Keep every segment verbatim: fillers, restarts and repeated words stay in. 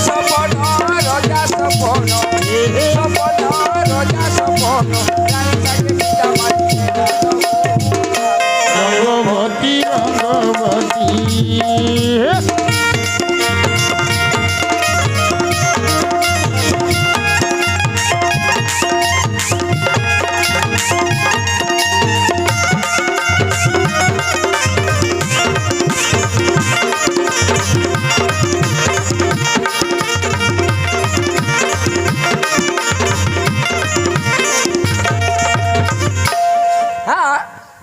সপন, রজা সপন, সপন, রজা সপন, রানী সাজে সীতা মাঝে। রঙ্গবতী, রঙ্গবতী। हाँ,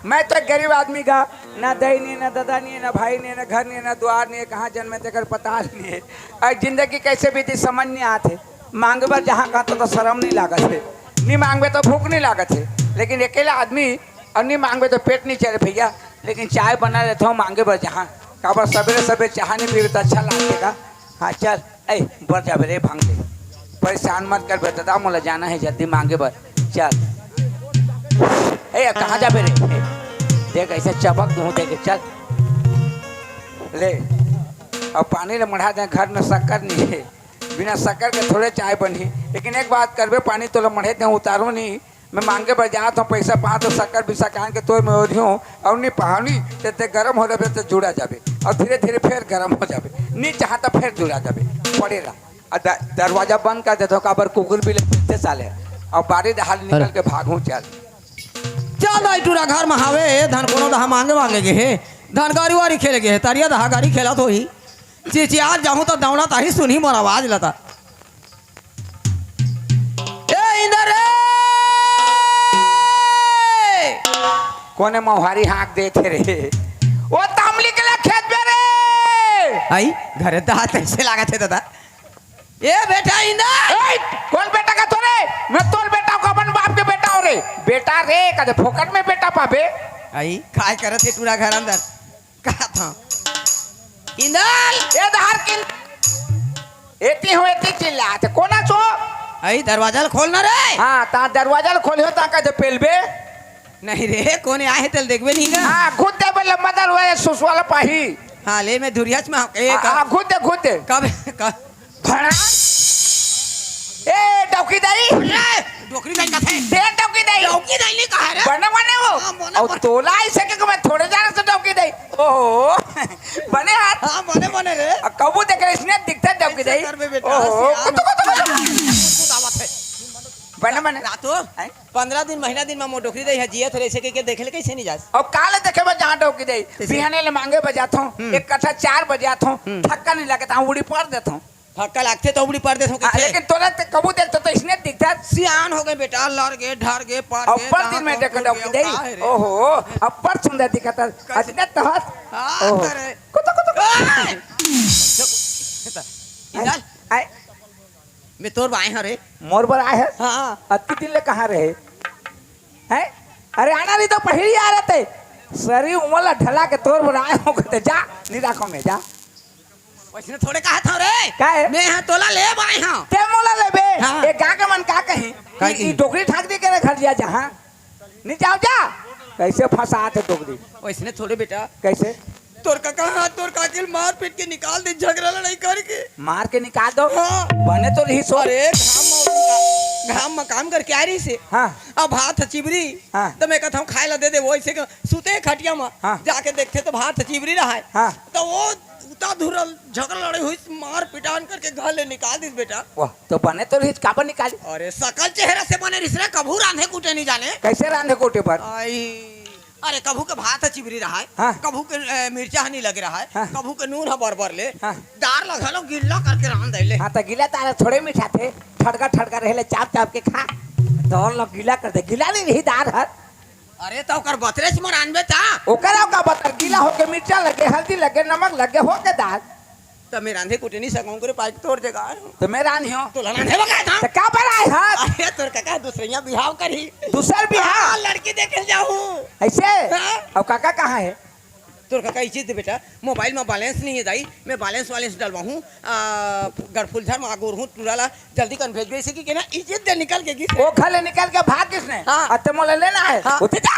मैं तो एक गरीब आदमी का, ना दई नहीं, ना ददा नहीं, ना भाई नहीं, ना घर नहीं, ना द्वार नहीं, कहाँ जन्मे तेकर पता नहीं है। और जिंदगी कैसे बीती समझ नहीं आते। मांगे बर जहाँ कहता तो शर्म नहीं लागत है, नहीं मांगबे तो भूख नहीं लागत है। लेकिन अकेला आदमी और नहीं मांगबे तो पेट नहीं चले भैया। लेकिन चाय बना लेता हूँ मांगे बर जहाँ, काबर सवेरे सवेरे चाय नहीं पीबे तो अच्छा लागते का। हाँ चल, ए, बर जाबे रे भांग ले। परेशान मत कर बे दादा, मोला जाना है जल्दी मांगे बर। चल। ए, कहाँ जाबे रे? ए, देख ऐसे चपक दूँ, देख, चल। ले, अब पानी ले मढ़ा दे, घर में शक्कर नहीं है। बिना शक्कर के थोड़े चाय बनही। लेकिन एक बात करबे, पानी तोला मढ़े दे उतारो नहीं, मैं मांगे बर जात हूँ, पैसा पात हूँ, शक्कर बिसा के आन के तोर में ओढ़ी हूँ, और नहीं पहानी, ते, ते गरम हो जाबे, ते जुड़ा जाबे, और धीरे धीरे फिर गरम हो जाबे, नहीं चाहता फिर जुड़ा जाबे, पड़ेला। और द-, दरवाजा बंद कर देता हूँ, काबर कुकुर भी लेते साले, और बारी डहार निकल के भागू चल। चल दाई टूरा घर में हावे, धन कोनो दहा मांगे वांगे गे हे, धन गारी वारी खेले गे हे, तरिया दहा गारी खेलत होही। चिचियात जाहूं त दौड़त आही, सुनही मोर आवाज लता। ए इंदर रे! कोने मौहारी हाँक देथे रे? ओ तामली के ला खेत बे रे! आई, घरे त हाथ ऐसे लागत हे दादा। ए बेटा इंदर! ए, कौन बेटा का तोरे? मैं तोर बेटा हूँ, अपन बाप के बेटा हो रे। बेटा रे, कदे फोकट में बेटा पाबे? आई, काय करत हे टूरा घर अंदर? कहा था। इंदल! ए दहार किन-, एती हूँ, एती चिल्लात हे। कोना छो? आई, दरवाजा ल खोल ना रे। हाँ, ता दरवाजा ल खोलियो, ता कदे पेलबे? नहीं रे, कोने आए हे, तेल देखबे नहीं ना। हाँ, खुद दे बे लंबा दरवाजा, सुसवाला पाही। हाँ, ले, मैं धुरियाच में हूँ। ए, हाँ, कब? हाँ, खुद दे, खुद दे। कब, कब? भड़ा। ए, डौकी दाई। ए, डोकरी दाई कथे। दे डौकी दाई। डौकी दाई नहीं कहा रे। बने, बने वो। हाँ, बने, और बने। तोला ऐसे के मैं थोड़े जाने से डौकी दाई। ओहो, बने हाथ। हाँ, बने, बने रे। अब कबू देख रहे, इसने दिखता डौकी ऐसे दाई। कर बे बेटा, ओहो, सियान कुतु, कुतु, कुतु। कुतु आवत है। बने, बने। रातो, हैं? पंद्रह दिन, महीना दिन में मोर डोकरी दाई है, जियत रहे, ऐसे के, के देखे ले कैसे नहीं जास? अब काले देखे बा जहाँ डौकी दाई। कैसे? बिहाने ले मांगे बजात हूँ, हम्म। एक कट्ठा चार बजात हूँ, हम्म। थक्का नहीं लगता हूँ, उड़ी पड़ देता हूँ। धक्का लागथे तो उबड़ी परदेस हो हाँ, कहिथे। लेकिन तोला ते कबू देख तो, तो इसने दिखता। सियान हो गए बेटा, लड़ गए, ढर गए, पड़ गए, ऊपर दिन में देखो डौकी दे। ओहो, ऊपर सुंदर दिखता। कैसे? अजने तो हंस। हाँ, ओहो। करे। कुतो, कुतो, कुतो। ए! इधर। आए। मैं तोर बाएं हरे। मोर बर आए है? हाँ। अति दिन ले कहाँ रहे? हैं? अरे आना नहीं तो पहली आ रहते। सरी उमर ला ढला के तोर बर आए हो कहते, जा, नहीं रखो मैं, जा। वैसने थोड़े कहा था रे। का है? मैं हाँ तोला ले बाए हाँ। ते मोला लेबे? हाँ। ए गाँव के मन का कही? का कि कही? ई डोकरी ठाक दे के घर जिया जहाँ। नहीं जाओ जा। कैसे फंसा थे डोकरी? वैसने थोड़े बेटा। कैसे? तोर काका हाँ, तोर काकी ल मार पीट के निकाल दे, झगड़ा लड़ाई करके। मार के निकाल दो? हाँ। बने तो रही सो। अरे घाम में, घाम में काम करके आ रही से। हाँ। अब भात ह चिबरी। हाँ। तो मैं कहता हूँ खाए ला दे दे, वो ऐसे के सुते खटिया में। हाँ। जाके देखते तो भात ह चिबरी रहा है। हाँ। तो वो उता धुरल झगड़ा लड़ाई हुई, मार पिटान करके घर ले निकाल दिस बेटा। वाह, तो बने तो रही, काबर निकाली? अरे सकल चेहरा से बने रिस रे, कभू रांधे कूटे नहीं जाने। कैसे रांधे कूटे पर? आई, अरे कभू के भात ह चिबरी रहा है, हाँ। कभू के, ए, मिर्चा ह नहीं लगे रहा है, हाँ। कभू के नून ह बरबर ले, हाँ। दार ला घलो गिल्ला करके रांध दे ले। हाँ, तो गिला दार थोड़े मीठा थे, ठड़का ठड़का रहे ले, चाप चाप के खा। दार ला गिला कर दे, गिला नहीं रही दार हर। अरे तो ओकर बतरे से मरानबे ता। ओकर का बतर, गीला होके मिर्चा लगे, हल्दी लगे, नमक लगे, होके दाल। त मैं रांधे कुटे नहीं सकूं, करे पाइक तोर जगह आए हूं। तो मैं रांधी हूं। तो रांधे बका था। तो का पर आए हाथ? अरे तोर काका दूसरिया बिहाव करी। दूसर बिहाव? हाँ, लड़की देखे जाऊं। ऐसे? हाँ। अब काका कहाँ है? तोर कका इज्जत दे बेटा, मोबाइल में बैलेंस नहीं है दाई, मैं बैलेंस वालेंस डलवाहूँ। आ, गढ़फुलझर में आगोर हूँ, टूरा ला जल्दी कन भेजबे, इसे कि कहना इज्जत दे निकल के गिस। ओखर ले निकल के भाग गिस ने। हाँ। अते मोला लेना है। हाँ। उठे जा।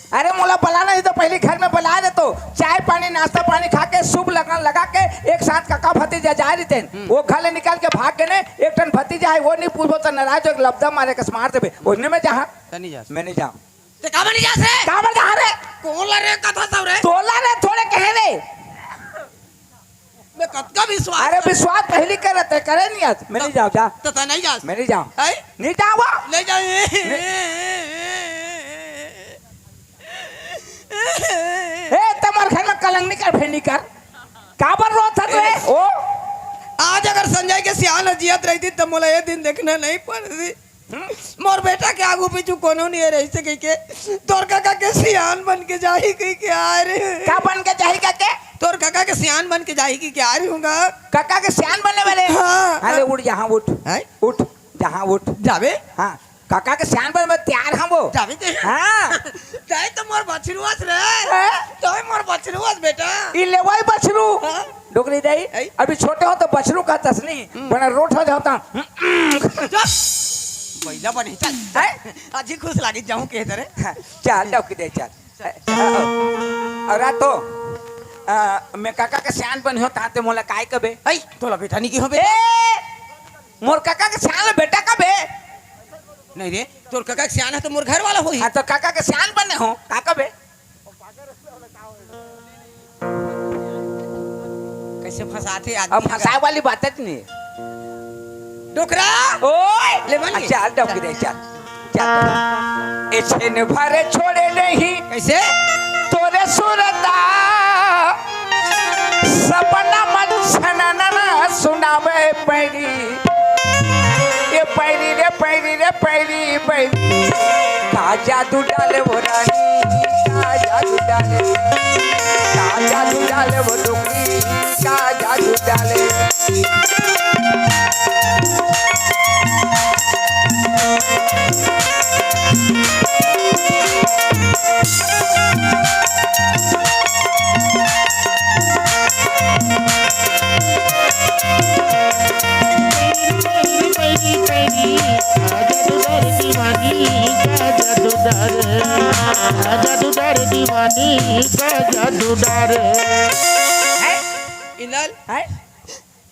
अरे मोला बलाना नहीं तो पहली घर में बला दे तो चाय पानी नाश्ता पानी खा के शुभ लगन लगा के एक साथ कका भतीजा जा रही थे। ओखर ले निकल के भाग के ने एक ठन भतीजा है वो नहीं पूछबो तो नाराज हो लब्दा मारे कस मार देबे। ओने में जहाँ त नहीं जास। मैं नहीं जाऊँ। ते काबर नहीं जास रे? काबर जा रे? कौन ला रे कथा सब रे? तोला रे थोड़े कहे रे। मैं कतका विश्वास अरे कर- विश्वास पहली कर रहे थे, करे नहीं आज। मैं नहीं जाऊँ, जा। तो तै नहीं जास। मैं नहीं जाऊँ। हैं? नहीं जाऊँ वो। नहीं जाऊँ। ए, तमर घर में कलंग नहीं कर, फेर नहीं कर। काबर रोत हस रे? ओ, आज अगर संजय के सियान ह जियत रहितिस त मोला ये दिन देखना नहीं पड़तिस। मोर बेटा के आगू पीछू कोनो नहीं रहिस कहिके, तोर कका के सियान बन के जाही कहिके आ रे। का बन के जाही कहिके? तोर कका के सियान बन के जाही कहिके आ रही हूँ गा। कका के सियान बने वाले? हाँ। हाँ, ले उठ, यहाँ उठ। हैं? उठ, यहाँ उठ। जाबे? हाँ, कका के सियान बने में तैयार हम वो। जाबे ते? हाँ। तै तो मोर बछरू अस रे। हैं? तै मोर बछरू अस बेटा। ई लेवई बछरू। हाँ। डोकरी दाई, हैं? अभी छोटे हो तो बछरू कहतस नहीं, हम्म। बड़ा रोट हो जाता। चुप। बैला बने, चल। हैं? अजी खुश लागी जाऊँ के तरे। हाँ, चल, डोकरी दाई, चल। और रात तो, आ, मैं कका के सियान बने हो, ताते मोला काय कबे? ऐ, तोला बेटा नहीं की हो बे? ए, मोर कका के सियान ले बेटा कबे? नहीं रे, तोर कका के सियान है तो मोर घर वाला होही। हाँ, तो कका के सियान बने हो, का कबे? कैसे फंसाथे आदमी अब ला। फंसाए वाली बात है नहीं। डोकरा। ओए। ले बन गई। अच्छा, डोकरी दे, चल। चल। ए छेन भरे छोड़े नहीं। कैसे? तोरे सुरता। सपना मन छननन सुनावे पैरी। ए पैरी रे पैरी रे पैरी पैरी। का जादू डाले वो रानी, का जादू डाले। का जादू डाले वो डोकरी, का जादू डाले। इंदल, हैं?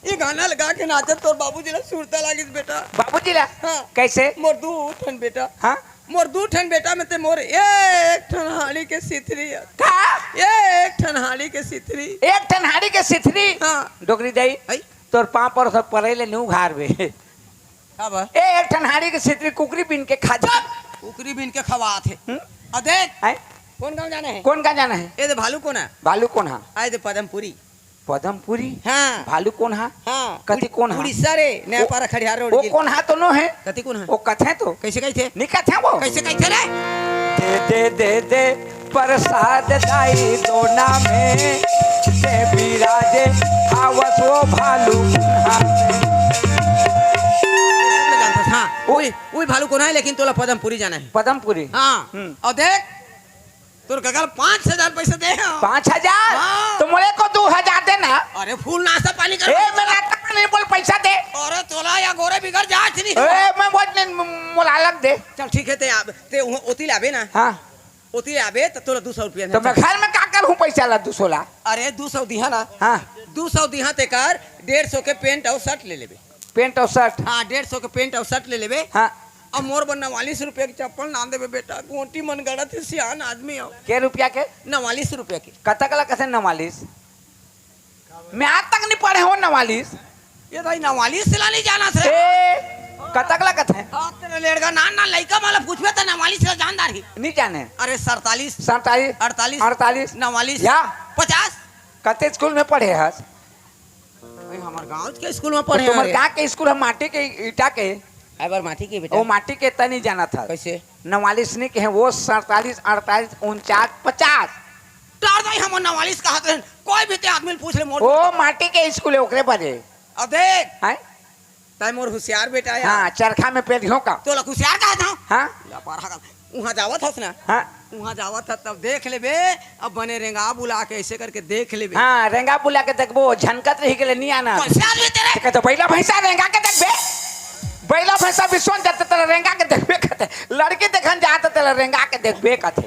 ये गाना लगा के नाचत तोर बाबूजी ला सुरता लागिस बेटा। बाबूजी ला? हाँ। कैसे? मोर दू ठन बेटा। हाँ? मोर दू ठन बेटा में ते मोर एक ठन हाड़ी के सिथरी है। का? एक ठन हाड़ी के सिथरी। एक ठन हाड़ी के सिथरी? हाँ। डोकरी दाई, आई? तोर पाँव पर सब परे ले नु घार बे। का बा? ए, एक ठन हाड़ी के सिथरी कुकरी बीन के खा जा। कुकरी बीन के खवात हे। हम्म? आ देख। हैं? कौन गाँव जाना है? कौन गाँव जाना है? ए दे भालू कोन है? भालू कोन हा? आए दे पदमपुरी। पदमपुरी? हाँ। भालू कोन हा? हाँ। कति कोन हा? उड़ीसा रे, नया वो, पारा खड़ियार रोड वो के। कोन हा तो नो है? कति कोन हा? वो कथे तो। कैसे कहिथे? नहीं कथे वो। कैसे कहिथे रे? दे, दे, दे, दे, प्रसाद दाई दोना में, दे विराजे, आवस वो भालू कोन हा। हाँ, वही, वही भालू कोन हा है, लेकिन तोला पदमपुरी जाना है। पदमपुरी? हाँ। हम्म। और देख, तोर कका ल पाँच हजार पैसा दे हंव। पाँच हजार? हाँ। तो मोला को दू हजार देना। अरे फूल नाश्ता पानी कर। ए, मैं नाश्ता पानी नहीं बोल, पैसा दे। अरे तोला या गोरे बिगड़ जात नहीं। ए, मैं बोल नहीं, मोला अलग दे। चल ठीक है, ते आबे, ते उ-, ओती ले आबे ना। हाँ। ओती ले आबे, त तोला दू सौ रुपया तो मैं घर में का करूँ पैसा ला दू सौ ला? अरे दू सौ दिहा ना। हाँ। दू सौ दिहा ते कर, डेढ़ सौ के पैंट और शर्ट ले लेबे। पैंट और शर्ट? हाँ, डेढ़ सौ के पैंट और शर्ट ले लेबे। हाँ। अब मोर बर नवालीस रुपया के चप्पल लान देबे बेटा, गोंटी मन गड़त हे, सियान आदमी हो। के रुपया के? नवालीस रुपया के। कतक ला कथे नवालीस? मैं आज तक नहीं पढ़े हो नवालीस। ये भाई नवालीस ला नहीं जानत हे। ए, कतक ला कथे? हाँ, तेरे लेड़गा नान नान लइका मन ला पूछबे त नवालीस ला जान डारही। नहीं जाने। अरे सैंतालीस। सैंतालीस। अड़तालीस। अड़तालीस। नवालीस। या? पचास। कते स्कूल में पढ़े हस? भाई, हमर गाँव के स्कूल में पढ़े तुम्हर हरे। गाँव के स्कूल हम माटी के ईटा के। अबर माटी के बेटा। वो माटी के तनी जाना था। कैसे? नवालीस नहीं कहे, वो सैंतालीस, अड़तालीस, उनचास, पचास। डर भाई, हम नवालीस कहत रहन। कोई भी ते आदमी पूछ ले मोर। वो माटी के स्कूल है, ओकरे बजे। अब देख। हैं? तै मोर होशियार बेटा है। हाँ, चरखा में पेलियो का। तोला होशियार कहत हूँ। हाँ? ला पार हगल। उहाँ जावत हस ना। हाँ। उहाँ जावत ह तब देख लेबे। अब बने रेंगा बुला के ऐसे करके देख लेबे। हाँ, रेंगा बुला के देखबो, झनकत रही के ले नी आना। कैसे आदमी तेरे? ते कहते, "बैला भैंसा रेंगा के देखबे, बैला भैंसा बिसोन जाते तेला रेंगा के देखबे," कहते। लड़की देखन जाते तेला रेंगा के देखबे कहते।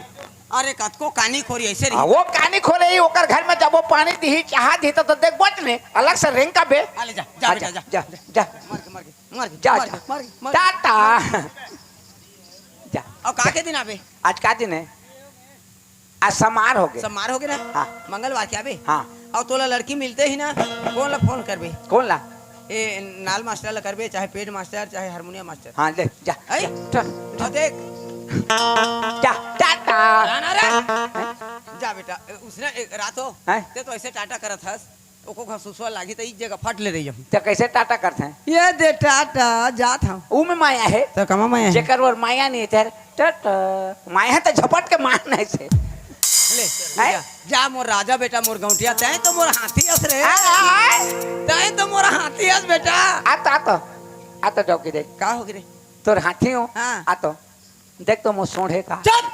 अरे कतको कानी खोरी ऐसे रही। आ, वो कानी खोरे ही, ओकर घर में जब वो पानी दिही, चाहा दिही, तो, तो देखबो ने, अलग से रेंगा बे। आ, ले जा, जा आ, बेटा, जा, जा, जा, जा। जा। मर के, मर के, मर के, जा, मर जा। के, मर के, मर के। टाटा। जा। अब का के दिन आबे? आज का दिन है? आज समार हो गए। समार हो गए ना? हाँ। मंगलवार के आबे? हाँ। और तोला लड़की मिलते ही ना, कौन ला फोन करबे? कौन ला? ए, नाल मास्टर ला करबे, चाहे पेट मास्टर, चाहे हारमोनियम मास्टर। हाँ, ले, जा। आई? जा, चल। और देख। जा, टाटा। जाना रे। हैं? जा बेटा, ए, उसने एक रात हो, हैं? ते तो ऐसे टाटा करत हस, ओको घर सुसवा लागी, तो एक जगह फट ले रही हम। तो कैसे टाटा करते हैं? ये दे टाटा, जात हम। ऊ में माया है। तो कमा माया है। जेकर ओर माया नहीं है, तेरे टाटा। माया है तो झपट के मार नहीं से। ले, हैं? जा, जा मोर राजा बेटा, मोर गौंटिया, तैं तो मोर हाथी हस रे। आय, आय। तैं तो मोर हाथी हस बेटा। आ तो, आ तो, आ तो डौकी दे। का हो गे रे? तोर हाथी हो। हाँ। आ तो, देख तो मोर सोंढ़े का। चुप।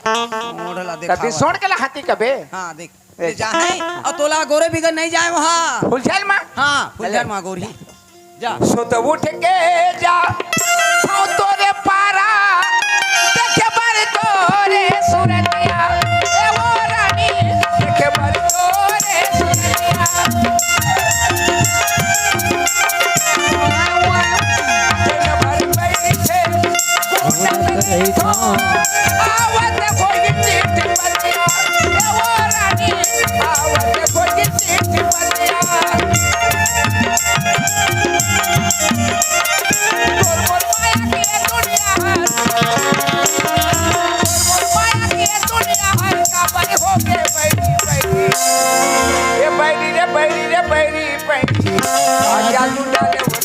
सोंढ़ ला कभी देखावत। सोंढ़ के ला हाथी कबे? हाँ, देख। ए, ये जा है, और तोला गोरे बिगर नहीं जाए वहाँ। फुलझर मा? हाँ, फुलझर चले। मा गोरी। जा। सुत उठ के जा, छाँव तोरे पारा, देखे बर तोरे सूरतिया, ए वो रानी, देखे बर तोरे सूरतिया। दिन भर बैठे, कोना में बैठो, आवत कोई चिट्ठी पत्रिया, ए वो रानी, आवत कोई चिट्ठी पत्रिया। तोर मोर माया के दुनिया, तोर मोर माया के दुनिया है, काबर हो के बैठी बैठी। ए बैरी रे बैरी रे बैरी बैरी। आजा लुटा ले वो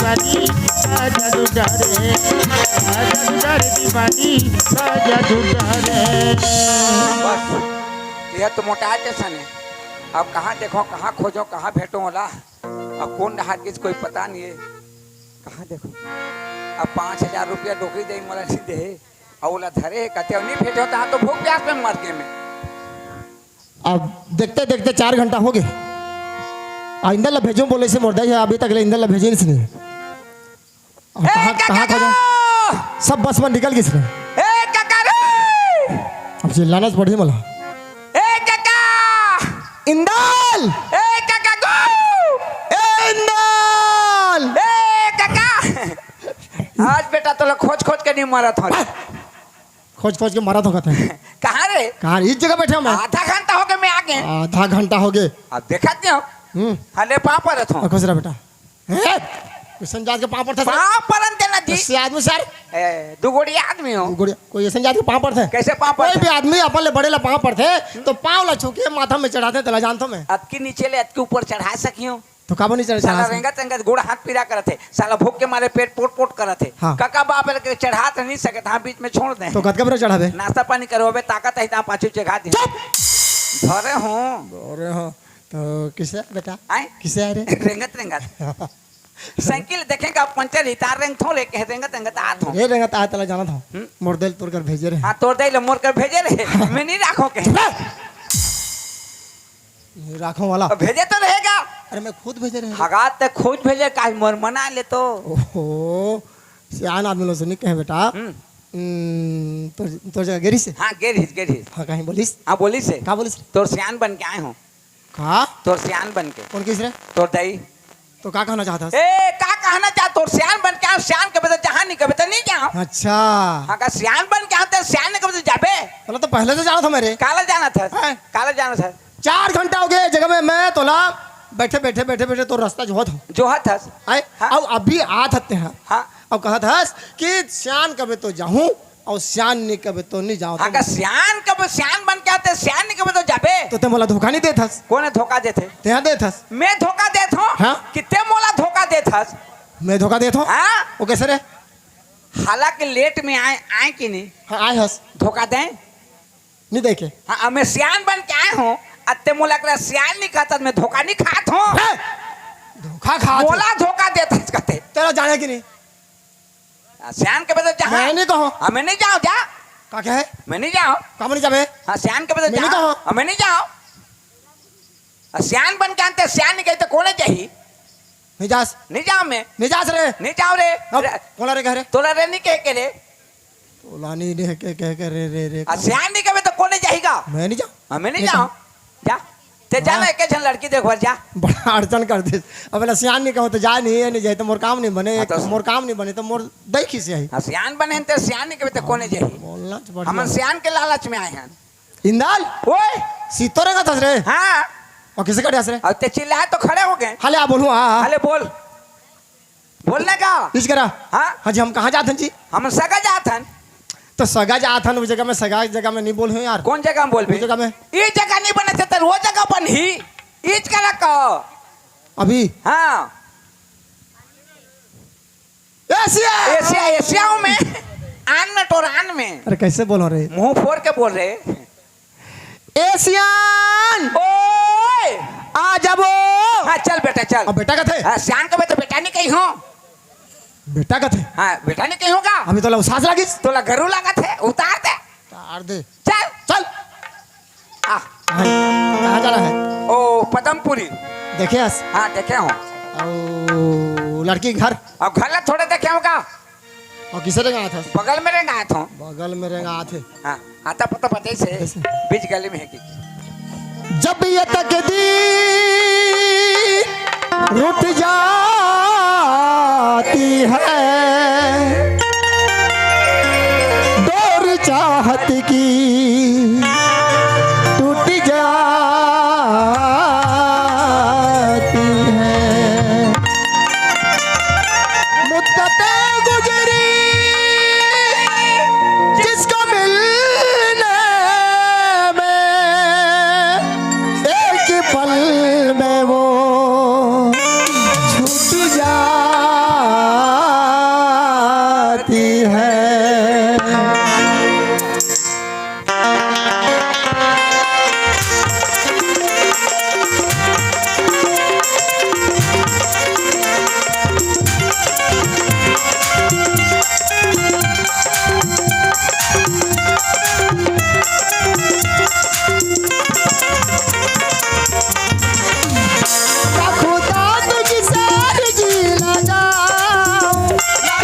रानी, आजा लुटा ले। आजा लुटा ले दीवानी, आजा लुटा ले। बस, ये तो मोटा जैसा नहीं। अब कहाँ देखो, कहाँ खोजो, कहाँ भेटो ओला? अब कौन डहार गिस, कोई पता नहीं है। कहाँ देखो? अब पाँच हजार रुपया डोकरी दे, मोला नहीं दे। अउ ओला धरे हे कथे, अउ नहीं भेटे हो, तहाँ तो भूख प्यास में मर गे मैं। अब देखते देखते चार घंटा हो गए। आ इंदर ला भेजो बोले से मोर दाई हे, अभी तक ले इंदर ला भेजे नहीं। अब ए, कहाँ, काका कहाँ खोजो? गो! सब बस में निकल गई इसने। ए, काका रे! अब चिल्लाना से पड़ी मला। ए, काका! इंदल! ए, काका गो! ए, इंदल! ए, काका! आज बेटा तोला खोज खोज के नहीं मारत हूँ। खोज खोज के मारत हूँ कहते हैं। कहाँ रे? कहाँ रे? इस जगह बैठे हूँ मैं। आधा घंटा हो गया मैं आ गए। आधा घंटा हो गए। अब देखत नहीं हो। हम्म। हले पाँव परत हूँ। खुश रह बेटा। ए, कोई संजात के पाँव पड़ते थे? पाँव परन देना जी। ऐसे आदमी सर। ए, दू गोड़ी आदमी हो। दू गोड़ी, कोई ऐसे जात के पाँव पड़ते? कैसे पाँव कोई पड़ते? भी आदमी अपन ले बड़े ला पाँव पड़ते, तो पाँव ला छू के माथा में चढ़ाते, तेला जानता हूँ मैं। अतकी नीचे ले अतकी ऊपर चढ़ा सकियो। तो काबर नहीं चढ़ा साला सकते? रेंगत रेंगत गोड़ हाथ पीरा करत हे। साला भूख के मारे पेट पोट पोट करत हे। हाँ। कका बाप के चढ़ा तो नहीं सकत, हाँ, बीच में छोड़ दे। तो कतका बेरा चढ़ाबे? नाश्ता पानी करवाबे, ताकत है, ता पाछू चढ़ा दे। चुप! धरे हूँ। अरे हाँ। तो किसे बेटा? आए? किसे आ रे? रेंगत रेंगत। साइकिल देखेगा पंचर ही, तार रेंगत हो रे, कहे रेंगत रेंगत आत हो। रे रेंगत आत ला जाना था। हम्म? मोर दिल तोर कर भेजे रे। हाँ, तोर दिल मोर कर भेजे रे। मैं नहीं राखो के। चुप रह। राखो वाला। तो भेजे तो रहेगा। अरे मैं खुद भेजे रहे। हगा ते खुद भेजे, काहे मोर मना ले तो। ओहो, सियान आदमी लोग से नहीं कहे बेटा। हम्म। हम्म, तो, तो जगह गेरी से? हाँ, गेरी, गेरी। हाँ, कहीं बोलिस? हाँ, बोलिस है। का बोलिस? तोर सियान बन के आए हो। का? तोर सियान बन के। कौन किस रे? तोर दाई। तो का कहना चाहता है? ए, का कहना चाह? तोर सियान बन के आए, सियान के बदले जहाँ नहीं कबे तो नहीं क्या? अच्छा। हाँ, का सियान बन के आते, सियान नहीं कबे तो जाबे। चलो तो पहले से जाना था मेरे। काला जाना था। हैं? काला जाना था। चार घंटा हो गए जगह में मैं तोला बैठे, बैठे, बैठे, बैठे तो रास्ता जोहत हूँ। जोहत हस। आए? हाँ। अब अभी आत हत्ते हैं। हाँ। अब कहत हस कि सियान कबे तो जाहूँ, अउ सियान नी कबे तो नी जाओ। हाँ, का सियान कबे, सियान बन के आते, सियान नी कबे तो जाबे। तो ते मोला धोखा नी देत हस। कोन हे धोखा देथे? तेहा देत हस। मैं धोखा देत हूँ? हाँ। कि ते मोला धोखा देत हस? मैं धोखा देत हूँ? हाँ। वो कैसे रे? हालांकि लेट में आए, आए कि नहीं? हाँ, आए हस। धोखा दें? नहीं देखे। हाँ, अब मैं सियान बन के आए हूँ, अब ते मोला करा सियान नहीं कहता, मैं धोखा नहीं खात हूँ। हैं? धोखा खात हूँ। मोला धोखा देत हस कहते। तेला जाने कि नहीं? आ, सियान के बदले जहाँ मैं नहीं कहूँ। हाँ, मैं नहीं जाऊँ, जा। का कहे? मैं नहीं जाऊँ। का नहीं जाबे? हाँ, सियान के बदले मैं नहीं जहाँ। कहूँ। हाँ, मैं नहीं जाऊँ। आ, सियान बन के आते, सियान नहीं कहते, कोने जाही? नहीं जास। नहीं जाऊँ मैं। नहीं जास रे। नहीं जाऊँ रे। अब रे। कोला रे कह रे? तोला रे नहीं कह के रे। तोला नहीं रे कह, कह के रे, रे, रे। आ, सियान नहीं कहबे तो कोने जाहीगा? मैं नहीं जाऊँ। हाँ, मैं नहीं नहीं जाऊँ। जाऊँ। जा। ते जा ना, हाँ। एक झन लड़की देख बर जा। बड़ा अड़चन कर दे। अब एला सियान नहीं कहो तो जा नहीं, ये नहीं जाए तो मोर काम नहीं बने, हाँ, तो मोर काम नहीं बने तो मोर दई खिसियाही। हाँ, सियान बने ते सियान नहीं कहबे तो कोने जाही? बोलना तो बढ़िया। हमन सियान के लालच में आए हैं। इंदल? ओए! सीतो रेंगत हस रे? हाँ। अउ किसे कटे हस रे? अउ ते चिल्लाए तो खड़े हो गए। हाले आ बोलूँ, हाँ, हाँ। हाले बोल। बोलने का? इस करा। हाँ? हाँ जी, हम कहाँ जात हन जी? हम सगा जात हन। तो सगा जात हन, उस जगह में, सगा जगह में नहीं बोल हो यार। कोन जगह में बोलबे? उस जगह में। ये जगह नहीं बने थे, तो वो जगह बनही। इस करा का? अभी? हाँ। एशिया। एशिया, एशिया हूँ मैं। आन में, टोरान में। अरे कैसे बोलो रे? मुंह फोर के बोल रे। ए सियान। ओए। आ जाबो। हाँ, चल बेटा, चल। अब बेटा कथे? हाँ, सियान के बेटा, बेटा नहीं कही हूँ। बेटा कथे? हाँ, बेटा नहीं कही हूँ का? अभी तोला उसास लागिस। तोला गरू लागत हे, उतार दे। उतार दे। चल। चल। आ। कहाँ जाना है? ओ, पदमपुरी। देखे हस? हाँ, देखे हूँ। अउ लड़की घर? अउ घर ला थोड़े देखे हूँ का? अउ किसे रेंगात हस? बगल में रेंगात हूँ। बगल में रेंगात हे। हाँ, आता पता बताइस हे, कैसे? बीच गली में है कि। जब ये तकदीर रूठ जाती है, डोर चाहत की टूट जाती है। मुद्दतें गुजरी जिसको मिलने में, एक पल में वो छूट जाती है। खुदा तुझसे अर्जी लगाऊं,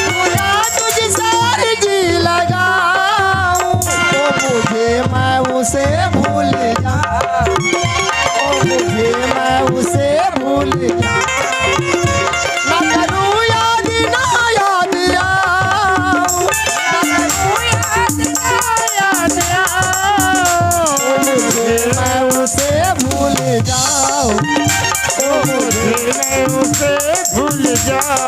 खुदा तुझसे अर्जी लगाऊं, तो मुझे मैं उसे भूल जाऊं, तो मुझे मैं उसे भूल जाऊं। ना करूं याद, ना याद आऊं, ना करूं याद, ना याद आऊं, तो मुझे मैं उसे भूल जाऊं। तो मुझे मैं उसे भूल जाऊं।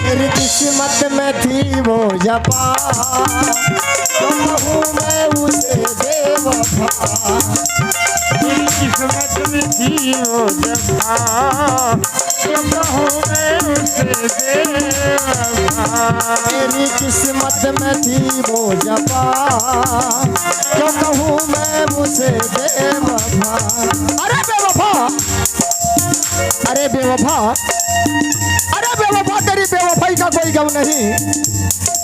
मेरी किस्मत में थी वो जफा, तो कहूँ मैं उसे बेवफा। मेरी किस्मत में थी वो जफा, तो कहूँ मैं उसे बेवफा। मेरी किस्मत में थी वो जफा, तो कहूँ मैं उसे बेवफा। अरे बेवफा, अरे बेवफा, अरे बेवफा, तेरी बेवफाई का कोई गम नहीं।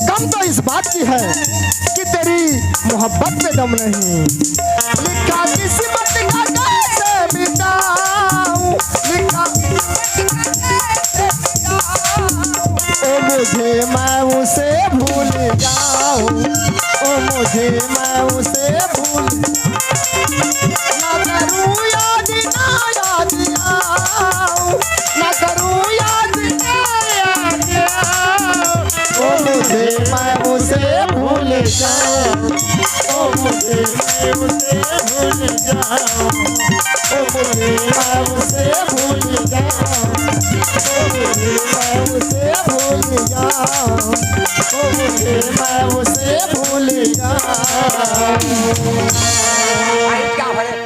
गम तो इस बात की है कि तेरी मोहब्बत में दम नहीं। लिखा किस्मत का कैसे मिटाऊं, लिखा किस्मत का कैसे मिटाऊं। ओ मुझे उसे भूल जाओ, ओ मोरे बाबू से भूल जाओ, ओ मोरे बाबू से भूल जाओ, ओ मोरे बाबू से भूल जाओ। हाँ, ईद गाँव हरे,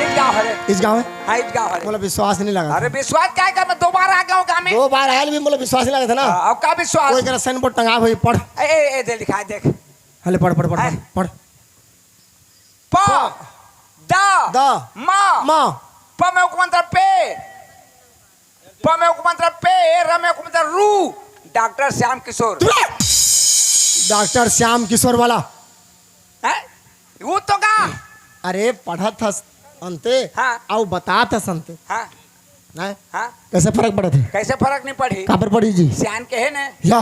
ईद गाँव हरे। ईद गाँव हे? हाँ, ईद गाँव हरे। मोला विश्वास नहीं लगा। अरे विश्वास काय का, मैं दो बार आ गया हूँ गाँव में। दो बार आयल भी मोला विश्वास नहीं लगा था ना। हाँ, अब का विश्वास? कोई करा साइन बोर्ड टंगा भाई, पढ़। ए, ए, ए, दे लिखा है, देख। हले पढ़, पढ़, पढ़, हैं? पढ़, पढ़। प, प, द, द, म, म। प में उपमंत्र पे, प में उपमंत्र पे, र में उपमंत्र रू। डॉक्टर श्याम किशोर। तुरंत! डॉक्टर श्याम किशोर वाला। हैं? वो तो का? अरे पढ़त हस अंते, हाँ। अउ बतात हस अंते। हाँ। हैं? हाँ। कैसे फरक पड़त हे? कैसे फरक नहीं पड़ही? काबर पड़ही जी? सियान के हे ने? या।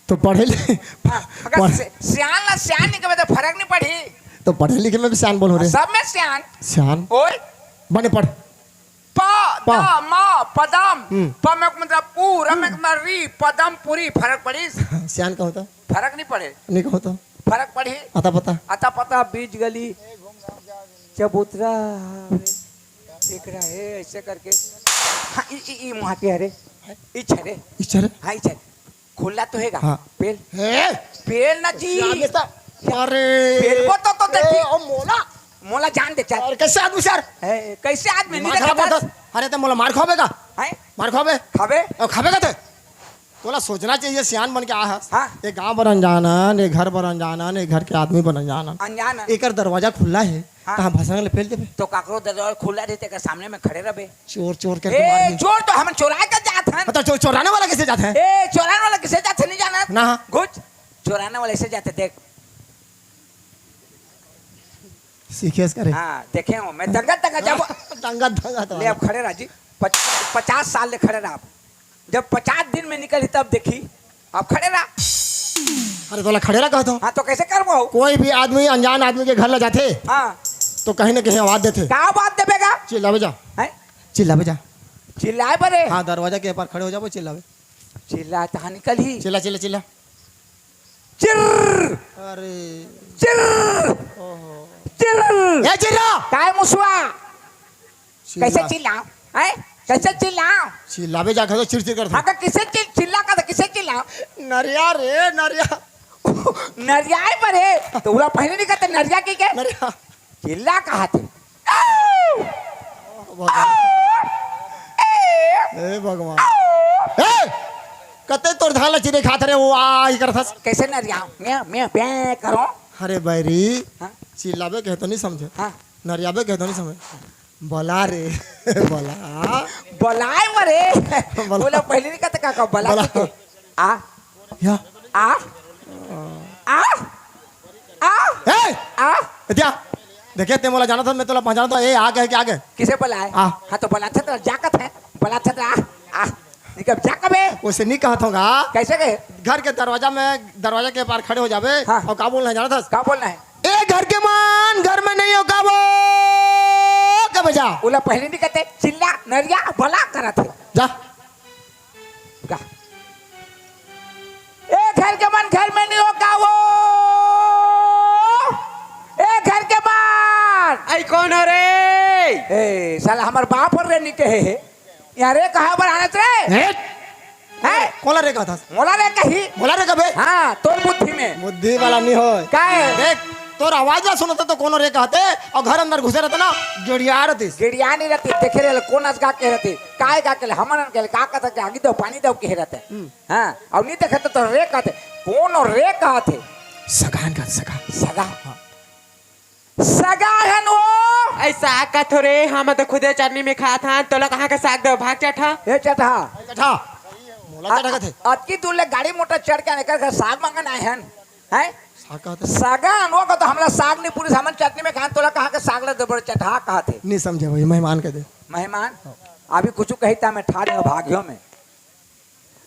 तो पढ़े ले। हाँ, अगर पढ़- सि-, सियान ला सियान नहीं कहे तो फरक नहीं पड़ही। तो पढ़े लिखे में भी सियान बोलो रे। सब में सियान। सियान। ओए। बने पढ़। प, प। द, म, पदम। हम्म। प में मतलब पू, र में मतलब री, पदम पूरी, फरक पड़िस? सियान का होता? फरक नहीं पड़े। नहीं का होता? फरक पड़ही? अता पता। अता पता, बीच गली, चबूतरा, एकरा हे, ऐसे करके। हाँ, ई, ई, ई मुहा के हरे। ई छरे। ई छरे? हाँ, ई छरे। खुला तो हेगा। हाँ। पेल। हे? पेल ना जी। सियान में सा-, अरे। पेल को तो, तो देखी। ए, ओ मोला। मोला जान दे चल। अरे कैसे आदमी सर? ए, कैसे आदमी? नहीं मार देखा खाबे था? तो। अरे तो मोला मार खाबे का? हैं? मार खाबे? खाबे? ओ, खाबे का ते? तोला सोचना चाहिए, सियान बन के आ हस। हाँ। ये गांव बर अनजान हन, ये घर बर अनजान हन, ये घर के आदमी बर अनजान हन। अनजान हन। एकर दरवाजा खुला हे, हाँ। तहाँ भसंग ले पेल देबे। तो काकरो दरवाजा खुला रहिथे, एकर सामने में खड़े रहबे। चोर, चोर करके ए, मारही। चोर तो हमन चोराए के जात हन। मतलब चो-, चोराने वाला कैसे जात हे? ए, चोराने वाला कैसे जात हे, नहीं जानत? ना। घुच, चोराने वाला ऐसे जात हे, देख। सीखेस करे। हाँ, देखे हो, मैं दंगा, दंगा जाबो। दंगा, दंगा तो ले, अब खड़े रह जी। पच-, पचास साल ले खड़े रह। जब पचास दिन में निकली तब देखी, अब खड़े रह। अरे तोला खड़े रह कहत हो। हाँ, तो कैसे करबो? कोई भी आदमी अनजान आदमी के घर ला जाथे, हाँ। तो कहीं ना कहीं आवाज देथे। का आवाज देबे गा? चिल्लाबे जा। हैं? चिल्लाबे जा। चिल्लाए बरे? हाँ, दरवाजा के पार खड़े हो जाबो, चिल्लाबे। चिल्ला तहाँ निकलही। चिल्ला, चिल्ला, चिल्ला। चिर्र! अरे। चिर्र! ओहो। चिर्र! ए चिर्रा! काय मुसवा? चिल्ला। कैसे चिल्लाओ? हैं? कैसे चिल्लाओ? चिल्लाबे जा, घर चिर चिर करथे। हाँ, तो किसे चिल-, चिल्ला का तो किसे चिल्लाओ? नरिया रे, नरिया। नरिया है पर है। तो उला पहले नहीं कहते नरिया की क्या? नरिया। चिल्ला कहा थे? भगवान। ए भगवान। ए! कते तोर धान ला चिरे खात रे, वो आ ही करथस। कैसे नरिया? मैं, मैं, मैं करो। अरे बैरी, हाँ? चिल्लाबे कहे तो नहीं समझे। हाँ। नरियाबे कहे तो नहीं समझे। बला रे, बला। बलाए मरे। बला। बोला पहले नहीं कहते काका, बला बला। के के। आ। या। आ। आ। आ। ए! आ। एतिया। देखे ते मोला जानत हस, मैं तोला पहचानत हूँ। ए, आ गए, क्या आ गए? किसे बलाए? आ। हाँ, तो बलाथे तो जाकत है। बलाथे तो आ। आ। निकल जा कबे। उसे नहीं कहत होगा। कैसे कहे? घर के दरवाजा में, दरवाजा के पार खड़े हो जाबे। हाँ। और का बोलना है जानत हस? का बोलना है? ए घर के मन, घर में नहीं हो का वो? कबे जा? उला पहले नहीं कहते, चिल्ला, नरिया, बला करत है। जा। का? ए घर के मन घर में नहीं हो का वो? ए घर के मन! आई कौन हो रे? ए, साला हमर बाप और रे नहीं कहे है। यारे कहाँ बर आनत रे? ए? हैं? कोला रे कहत हस? मोला रे कही? मोला रे कबे? हाँ, तोर बुद्धि में। बुद्धि वाला नहीं होय। का है? देख, तोर आवाज ला सुनत तो कोनो रे कहते, और घर अंदर घुसे रहते ना, गेड़िया रहतीस। गेड़िया नहीं रहती, देखे रहे, कौन अस गा के रहती, काय गा के ले, हमन के ले, का कहता के आगी दो, पानी दो, कहे रहते। हम्म। हाँ, और नहीं देखे तो, तो रे कहते, कौन और रे कहते? सगान का सगा। सगा? हाँ। सगा हन वो। ऐसा कथो रे, हम तो खुदे चटनी में खात हन, तोला कहाँ के साग दो, भाग चटहा। ए चटहा। चटहा। मोला चटहा कथे। अतकी दूर ले गाड़ी मोटर चढ़ के आने कर साग मांगन आए हन। हैं? साग कहत हस? सगा हन वो को तो हमला साग नहीं पूरी, हमन चटनी में खान, तोला कहाँ के साग ले दे बड़े चटहा कहत हे। नहीं समझे भाई, मेहमान कह दे। मेहमान? अभी कुछ कही था मैं ठाड़ में भागियो में।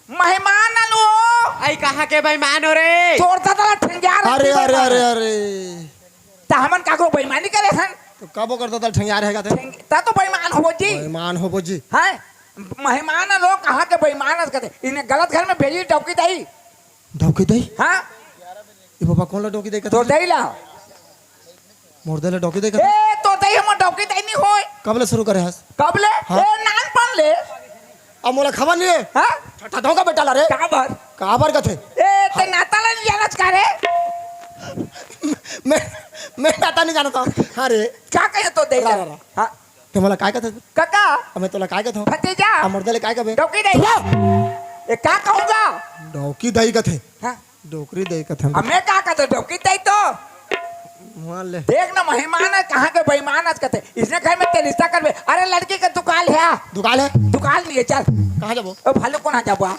मेहमान आलू। आई कहाँ के बेईमान हो रे? तोर दादा ला ठेंगिया रे, अरे, अरे, अरे, अरे। त हमन काकरो बेईमानी करे हन? तो कबो कर दादा ठेंगिया रहेगा ते? ठेंग-, ता तो बेईमान होबो जी। बेईमान होबो जी। हैं? मेहमान आलू कहाँ के बेईमान अस कथे? इन्हें गलत घर में भेजी डौकी दई। डौकी दई? हाँ? ये बाबा कौन ला डौकी दई कथे? तो दई ला। मोर दे ले डौकी दई कथे। ए, तोर दई हमर डौकी दई नइ होय। कब ले शुरू करे हस? कब ले? हाँ। ए, नानपन ले। अब मोला खबर नइ हे। हाँ? ठठा धोखा बेटा ला रे। काबर? काबर कथे? ए, ते नाता ला नइ जानस का रे? मैं, मैं नाता नइ जानत हँव। हाँ रे। का कहे तोर दई ला? रा, रा, रा। हाँ। ते मोला काय कथे? कका। अब मैं तोला काय कथँव? भतीजा। अब मोर दे ले काय कबे? डौकी दई। चुप रह। ए, का कहूँगा? डौकी दई कथे। हाँ। डोकरी दई कथन। अब मैं का कहता, डौकी दई तो। मान ले। देख ना, मेहमान हे, कहाँ के बेईमान हे, कहते, इसने घर में ते रिश्ता करबे। अरे, लड़की के दुकाल हे, आ। दुकाल हे? दुकाल नइ हे, चल। कहाँ जाबो? ओ, भालू कोना जाबो, आ।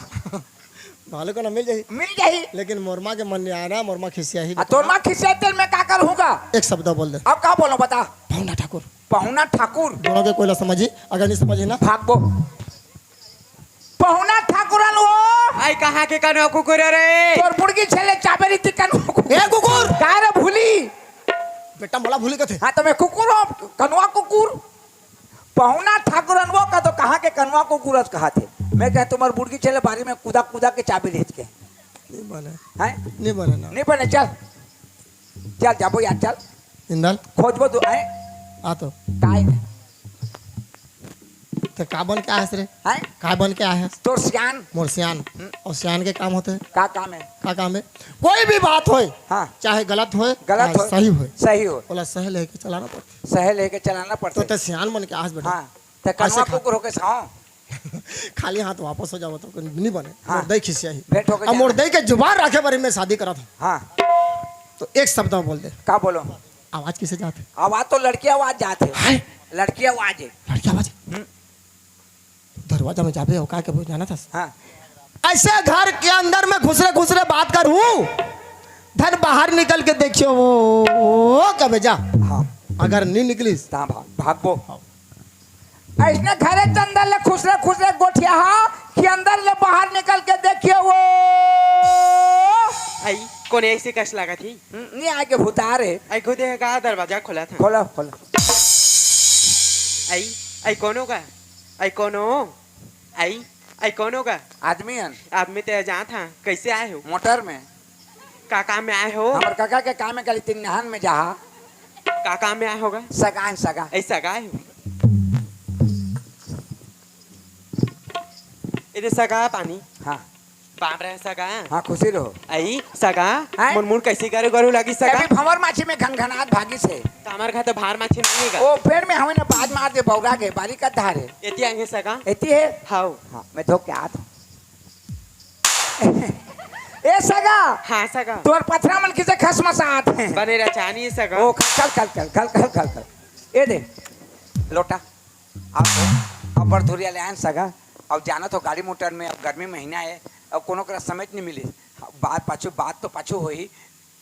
भालू कोना मिल जाही। मिल जाही। लेकिन मोर माँ के मन नइ आना, मोर माँ खिसियाही। आ, तोर माँ खिसियाही, तेल मैं का करूँगा? एक शब्द बोल दे। अब का बोलूँ, बता। पहुना ठाकुर। पहुना ठाकुर। दोनों के कोई ला समझी, अगर नइ समझी ना। भागबो। पहुना ठाकुरन वो। आई कहाँ के कनवा कुकुर रे? तोर मुर्गी छेले चाबेरी ती कनवा कुकुर। ए कुकुर! काय रे भूली? बेटा मोला भूली कथे। हाँ, तो मैं कुकुर हँव, कनवा कुकुर। पहुना ठाकुरन वो का तो कहाँ के कनवा कुकुर अस कहाथे। मैं कहे तुम्हर मुर्गी छेले बारी में कूदा कूदा के चाबेरी के। नइ बने। हैं? नइ बने ना। नइ बने, चल। चल, जाबो यार, चल। इंदल। खोजबो तू, हैं? आ तो। काय? ते का बन के आए हस रे? हैं? का बन के आए हस? तोर सियान। मोर सियान। हम्म। अउ सियान के काम होथे? का काम हे? का काम हे? कोई भी बात होय, हाँ। चाहे गलत होय, गलत चाहे होय, सही होय। सही होय। ओला सहे लेके चलाना पड़थे। सहे लेके चलाना पड़थे। तो ते सियान बन के आए हस बेटा। हाँ। ते कनवा कुकुर होके साव। खाली हाथ वापस हो जाबो तो नइ बने। हाँ। मोर दई खिसियाही। भेंट होके अब मोर दई के जुबान राखे बर मैं शादी करत हँव। हाँ। तो एक शब्द में बोल दे। का बोलूँ? आवाज कइसे जात हे? आवाज तो लड़की आवाज जात हे। हाय। लड़की आवाज हे। लड़की आवाज? हम्म। दरवाजा में जाबे अउ का कबे जानत हस? हाँ। अइसे घर के अंदर में खुसरे खुसरे बात करहूँ, धन बाहर निकल के देखियो वो, वो कबे जा। हाँ। अगर नइ निकलिस, ता भाग, भागबो। हाँ। अइसने घरे के अंदर ले खुसरे खुसरे गोठियाहूँ कि अंदर ले बाहर निकल के देखियो वो। आई, कोन अइसे कस लागत हे? हम्म, नइ आगे भुतार हे। आई खुदे हे का दरवाजा खोलत हे? खोला, खोला। आई, आई कोनो का? आई कोनो? आई, आई कोनो का? आदमी हन। आदमी ते जात हा, कइसे आए हो? मोटर में। का काम में आए हो? हमर कका के काम में खाली तीन नहन में जाहा। का काम में आए होगा? सगा हे, सगा। ऐ सगा आए हो? इधर सगा पानी। हाँ। बाप रे सगा। हाँ, खुशी रहो। आई सगा। हैं? मोर मुड़ कइसे करे गरू लगी सगा? अभी भंवर माछी में घनघनात भागिस हे। त हमर घर तो भार माछी नइ हे गा। ओ पेड़ में हवे ना, बाज मार दे बौरा के, बारी का धार हे। एती आए हे सगा। एती हे? हाउ। हाँ, मैं धो के आत हूँ। ए सगा। हाँ सगा। तोर पथरा मन किसे खसमसात हे? बने रचानी सगा। ओ, खल, खल, खल। ए दे, लोटा। अब, अब बड़ धुरिया ले आयन सगा। अब जानत हो गाड़ी मोटर में, अब गर्मी महीना हे, अब कोनो करा समेत नइ मिले। बात पाछू, बात तो पाछू होही।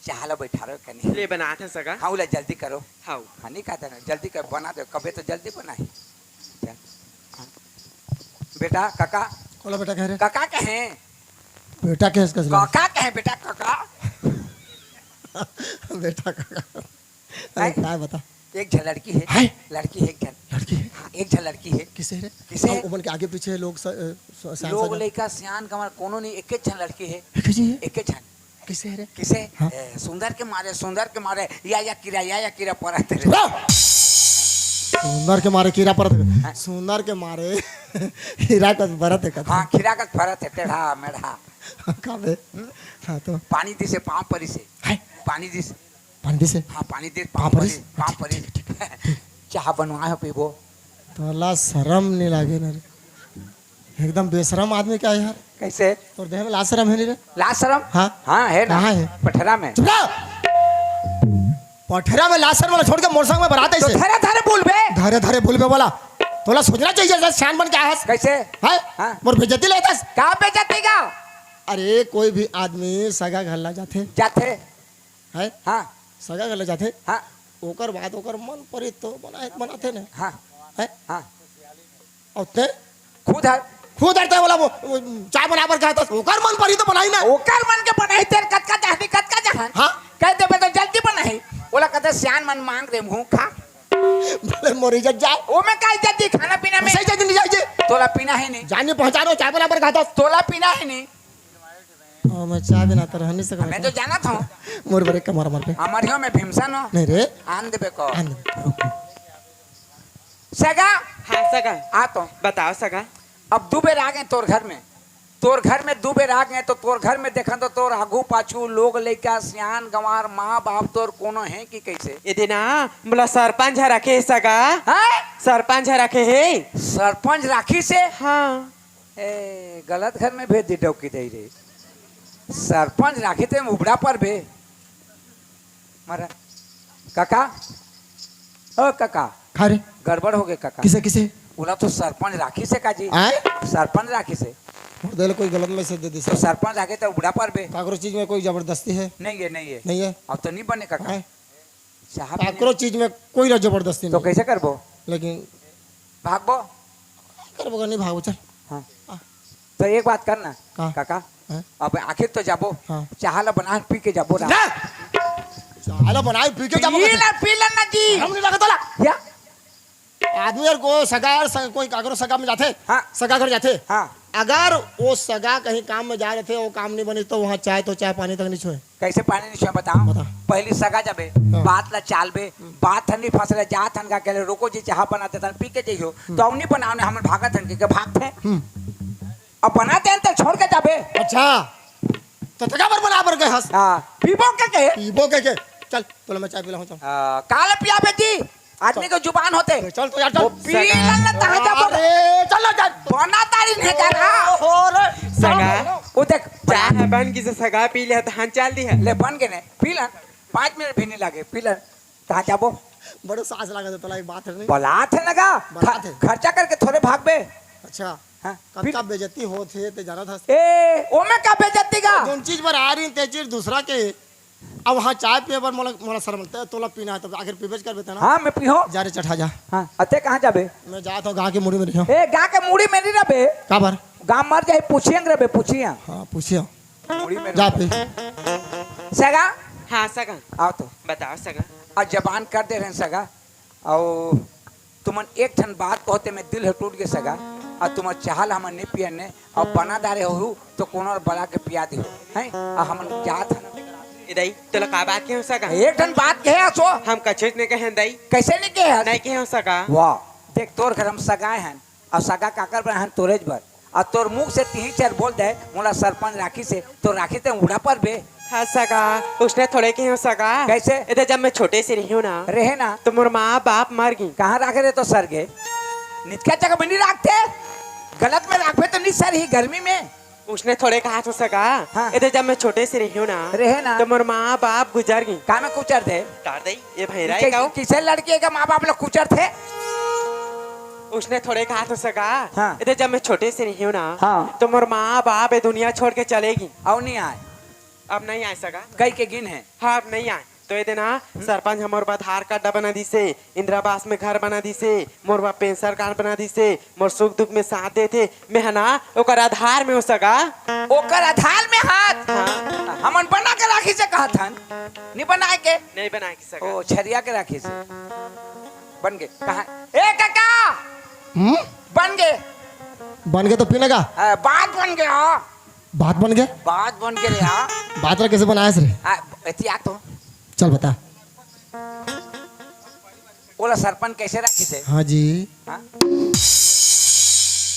चाह ला बैठारो कनी। ले बनात हे सगा। हाँ, उला जल्दी करो। हाउ। हाँ, नइ कहत हे ना, जल्दी कर, बना दे, कबे तो जल्दी बनाही। चल। हाँ। बेटा, काका। कोला बेटा कहे रे? काका कहे। बेटा कहे इसका सिला। काका कहे, बेटा, काका। बेटा काका। अरे हैं? काय बता। एक झन लड़की हे। हैं? लड़की हे एक झन। लड़की हे? हाँ, एक झन लड़की हे। किसे रे? किसे? अब उमन के आगे पीछे लोग स-, अ, स-, सियान लोग सजन। लइका सियान गंवार कोनो नहीं, एक झन लड़की हे। एक झन हे? एक झन। किसे रे? किसे? हाँ। ए, सुंदर के मारे, सुंदर के मारे, या, या कीरा, या, या कीरा परत हे। चुप रह! सुंदर के मारे कीरा परत हे। हाँ। सुंदर के मारे हीरा कस बरत हे कथे। हाँ, खीरा कस बरत हे, टेढ़ा, मेढ़ा। का बे? हम्म? हाँ तो। पानी दिसे, पाँव परिसे। हैं? पानी दिसे। पानी दिसे? हाँ, पानी दिस, पाँव पाँव परिस? परिस, पाँव ठीक, ठीक, परिस। ठीक, ठीक। चाह बनवाए हो, पीबो। तोला शरम नइ लागे ना रे? एकदम बेशरम आदमी का हे यार। कइसे? तोर देह में लाज शरम हे नइ रे? लाज शरम? हाँ। हाँ, हे ना। कहाँ हे? पठरा में। चुप रह! पठरा में लाज शरम वाला छोड़ के मोर संग में बरात तो अइसे। धरे धरे बोलबे। धरे धरे बोलबे वाला। तोला सोचना चाहिए, जैसे सियान बन के आए हस। कइसे? हैं? हाँ। मोर बेइज्जती लेथस। का बेइज्जती का? अरे, कोई भी आदमी सगा घर ला जाथे। जाथे। हैं? हाँ। सगा घर ला जाथे। हाँ। ओकर बाद ओकर मन परी तो बनाए, बनाथे ना। हाँ। हैं? हाँ। अउ ते? खुद हर। खुद हर ते वाला वो, वो चाय बना बर कहा था, ओकर मन परी तो बनाही ना। ओकर मन के बनाही, तेर कतका चाहती, कतका चाहन। हाँ। कह दे, "बेटा, जल्दी बनाही।" ओला कहते, "सियान मन मांग रे, मुंह खा।" भले मोर इज्जत जाए। ओ में का इज्जत दी, खाना पीना में? सही इज्जत नहीं जाए। तोला पीना हे नहीं। जाने पहचानो, चाय बना बर कहा था। तोला पीना हे नहीं। ओ, मैं चाय बिना तो रह नहीं सकता। मैं तो जानत हूँ। मोर बरे कमर मर पे। हमर हियो में भीमसन हो। नहीं रे। आन देबे को। आन दे। सगा। हाँ सगा। आ तो। बताओ सगा। अब दू बेर आ गए तोर घर में। तोर घर में दू बेर आ गए तो तोर घर में देखन तो तोर आगू पाछू लोग लइका सियान गंवार माँ बाप तोर कोनो है कि कैसे? ए दे ना, मोला सरपंच ह रखे हे सगा। हैं? सरपंच ह रखे हे। सरपंच राखी से? हाँ। ए, गलत घर में भेज दी डौकी दई रे। सरपंच राखी ते उबड़ा पर बे। मरा। काका, ओ काका, का रे? गड़बड़ हो गए काका। किसे, किसे? ओला तो सरपंच राखी से का जी? आय? सरपंच राखी से। मोर दे ले कोई गलत मैसेज दे दिस। तो सरपंच राखे तो उबड़ा पर बे। काकरो चीज में कोई जबरदस्ती है? नहीं है, नहीं है। नहीं है? अब तो नहीं बने काका। आय? चाह पीने काकरो चीज में कोई ला जबरदस्ती तो नहीं। कैसे करबो? लेकिन भागबो? करबो का नहीं भागबो, चल। हाँ। हाँ। तो एक बात करना, का? काका, हाँ? अब आखिर तो जाबो, हाँ। चाह ला बना पी के जाबो ना। ना! चाह ला बना पी के जाबो पी कैसे? ला, पी ला ना जी। हम नहीं लगा तोला। या? आदमी अउ को सगा अउ सग-, कोई काकरो सगा में जाथे, हाँ। सगा घर जाथे। हाँ। अगर वो सगा कहीं काम में जा रहे थे, वो काम नहीं बनी तो वहाँ चाय तो चाय पानी तक नहीं छुए। कैसे पानी नहीं छुए बताओ? बता। पहली सगा जाबे, हाँ। बात ला चालबे, बात हन नहीं फंसले, जात हन का कहले, "रुको जी, चाह बनाते तन, पी के जइहो।" हम्म। तो नहीं बनाओ ने, हमन भागत हन के, के भागथे। हम्म। अब बनाते हन तो छोड़ के जाबे। अच्छा, तो तका बर बना बर गए हस? हाँ, पीबो के के? पीबो के के? चल, तोला मैं चाय पिलाऊं, चल। आ, काला पियाबे जी? आदमी के जुबान होते। चल तो यार, चल। वो पी ला ना, तहाँ जाबो। अरे, चल ना, चल। बना तारी नहीं जाना। ओहो रे। सगा। वो देख, चाय बना। बन गिसे सगा, पी ले, तहाँ चाल दी है। ले, बन के ने, पी ला। पाँच मिनट भी नहीं लगे, पी ला। तहाँ जाबो। बड़ो सास लागत है, तोला एक बात है नहीं? बलात है ना का? बलात है। खर्चा करके थोड़े भागबे। अच्छा। हाँ, कतका फिर? बेइज्जती होत हे, ते जानत हस? ए, ओमे का बेइज्जती का? जोन चीज बर आ रही, ते चीज दूसरा के। अब हाँ, चाय पिए बर मोला, मोला शर्म लगता है, तोला पीना है, तो आखिर पीबेच करबे ते ना। हाँ, मैं पीहूँ। जा रे, चढ़ा जा। हाँ, अते कहाँ जाबे? मैं जात हूँ, गाँव के मुड़ी में रहियो। ए, गाँव के मुड़ी में नहीं रहबे। का बर? गाँव मर जाए, पूछियंग रहबे, पूछियंग। हाँ, पूछियो। मुड़ी में जा रहबे। पी। सगा? हाँ, सगा। आओ तो। बताओ, सगा। आज जबान कर दे रहे हैं, सगा। अउ तुमन एक ठन बात कहो ते में दिल ह टूट गे सगा, अउ तुमन चाह ल हमन नइ पियन ने, अउ बना डारे हो तो कोनो ल बला के पिया दिहो, हैं? अउ हमन जात हन। ए दाई, तोला का बात कहे हो सगा? एक ठन बात कहे हस ओ। हम कछुच नइ कहे हन दाई। कैसे नइ कहे हस? नइ कहे हो सगा। वाह, देख तोर घर हम सगाए हन, अउ सगा काकर बर हन? तोरेच बर। अउ तोर मुख से तिही चार बोल दे, मोला सरपंच राखी से, तो राखी ते उड़ा पर बे। हाँ सगा, उसने थोड़े कहे हो सगा। कैसे? एदे जब मैं छोटे से रही हूँ ना, रहे ना। तो मोर माँ बाप मर गई। कहाँ राखे रहे तो सर गे? निचका जगह में नहीं राखते, गलत में राखबे तो नहीं सर ही गर्मी में। उसने थोड़े कहा तो सगा। हाँ। एदे जब मैं छोटे से रही हूँ ना, रहे ना। तो मोर माँ बाप गुजर गई। का में कुचर दे? तार दई, ये भैरा कि-, है का हो? किसे लड़की के माँ बाप लोग कुचर थे? उसने थोड़े कहा तो सगा। हाँ। एदे जब मैं छोटे से रही हूँ ना, हाँ। तो मोर माँ बाप ये दुनिया छोड़ के चलेगी। अउ नहीं आए। अब नहीं आए सगा। कई के गिन है। हाँ, अब नहीं आए। तो ये देना, हम्म। सरपंच हमर बर आधार कार्ड बना दिसे, इंदिरा आवास में घर बना दिसे, मोर बर पेंशन कार्ड बना दिसे, मोर सुख दुख में साथ देथे, मैं ह ना ओकर आधार में हो सगा। ओकर आधार में हाथ? हाँ। हमन बना के राखी से कहत हन, नहीं बनाए के? नहीं बनाए के सगा। ओ, छरिया के राखी से। बन गे। कहाँ? ए काका! हम्म? बन गे। बन गे तो पीने का? हाँ, बात बन गया। बात बन गे? बात बन गे रे, हाँ। बात ला कैसे बनाएस रे? हाँ, एती आ तो। चल बता। ओला सरपंच कैसे राखी से? हाँ जी। हाँ?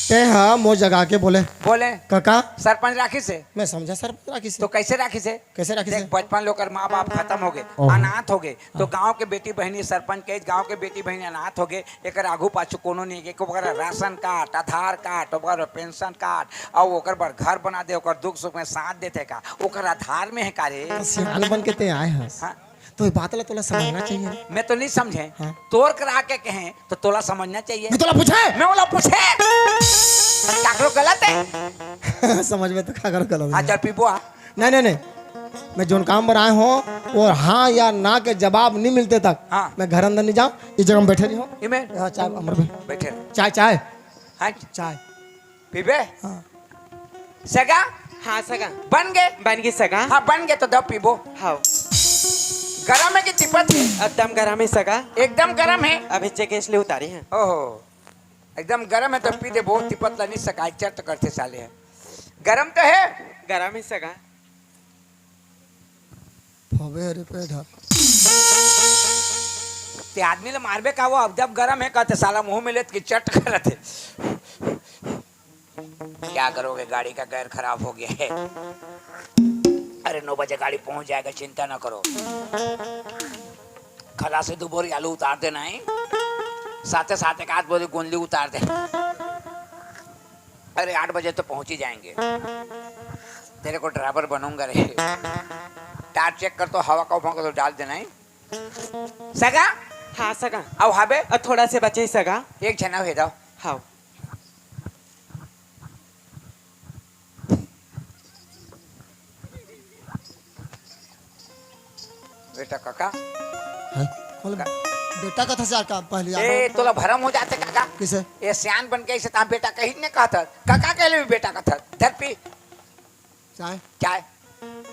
ते हा मोर जगह के बोले। बोले। काका? सरपंच राखी से। मैं समझा सरपंच राखी से। तो कैसे राखी से? कैसे राखी देख, से? बचपन ले ओकर माँ बाप खत्म हो गए, ओहो। अनाथ हो गए, तो हाँ। गांव के बेटी बहिनी सरपंच के, गांव के बेटी बहिनी अनाथ हो गए, एकर आगू पाछू कोनो नहीं, एको बकरा राशन कार्ड, आधार कार्ड, ओकर पेंशन कार्ड, अउ ओकर बर घर बना दे, ओकर दुख सुख में साथ देथे का, ओकर आधार में है का रे? तो सियान बन के ते आए हस। हाँ। तो ये बात ला तोला समझना चाहिए ना। मैं तो नहीं समझे। हाँ। तोर करा के कहे, तो तोला समझना चाहिए। मैं तोला पूछे? मैं ओला पूछे? काकरो गलत है? समझ में तो काकरो गलत हाँ, है। चल पीबो आ। नहीं, नहीं, नहीं। मैं जोन काम बर आए हों, वो हाँ या ना के जवाब नहीं मिलते तक हाँ। मैं घर अंदर नहीं जाऊँ। इस जगह में बैठे रही हूँ। इमे? हाँ, चाय, अमर भाई। बैठे रह। चाय, चाय। हाँ? चाय। पीबे? हाँ। सगा? हाँ, सगा। बन गे? बन गे, सगा। हाँ, बन गे तो दब पीबो। हाँ। गरम है कि तिपत है? एकदम गरम है, सगा। एकदम गरम है? अभी जे गैस ले उतारे हैं। ओहो। एकदम गरम है तो पी दे, बहुत तिपत ला नहीं सका, चर तो करते साले हैं। गरम तो है? गरम है, सगा। अबे रे पेट ह। ते आदमी ल मारबे का, वो अब जब गरम हे कहते, साला मुंह में लेत कि चट करत हे। क्या करोगे, गाड़ी का गैर खराब हो गया है। अरे, नौ बजे गाड़ी पहुंच जाएगा, चिंता ना करो। खला से दो बोरी आलू उतार देना है, साथे साथ एक आध बोरी गोंदली उतार दे। अरे, आठ बजे तो पहुंच ही जाएंगे। तेरे को ड्राइवर बनूंगा रे। टायर चेक कर तो, हवा का भोंका तो डाल देना है। सगा? हाँ सगा। अउ हाबे? अउ थोड़ा से बचे सगा। एक झना हे दव। हाँ। बेटा काका। हैं? कौन का- बेटा कथस यार का पहली ए, यार? तोला भरम हो जाथे काका। किसे? ए सियान बन के अइसे त हम बेटा कहिच नइ कहत हस। काका कहे ले भी बेटा कथस। धर पी। चाय? चाय।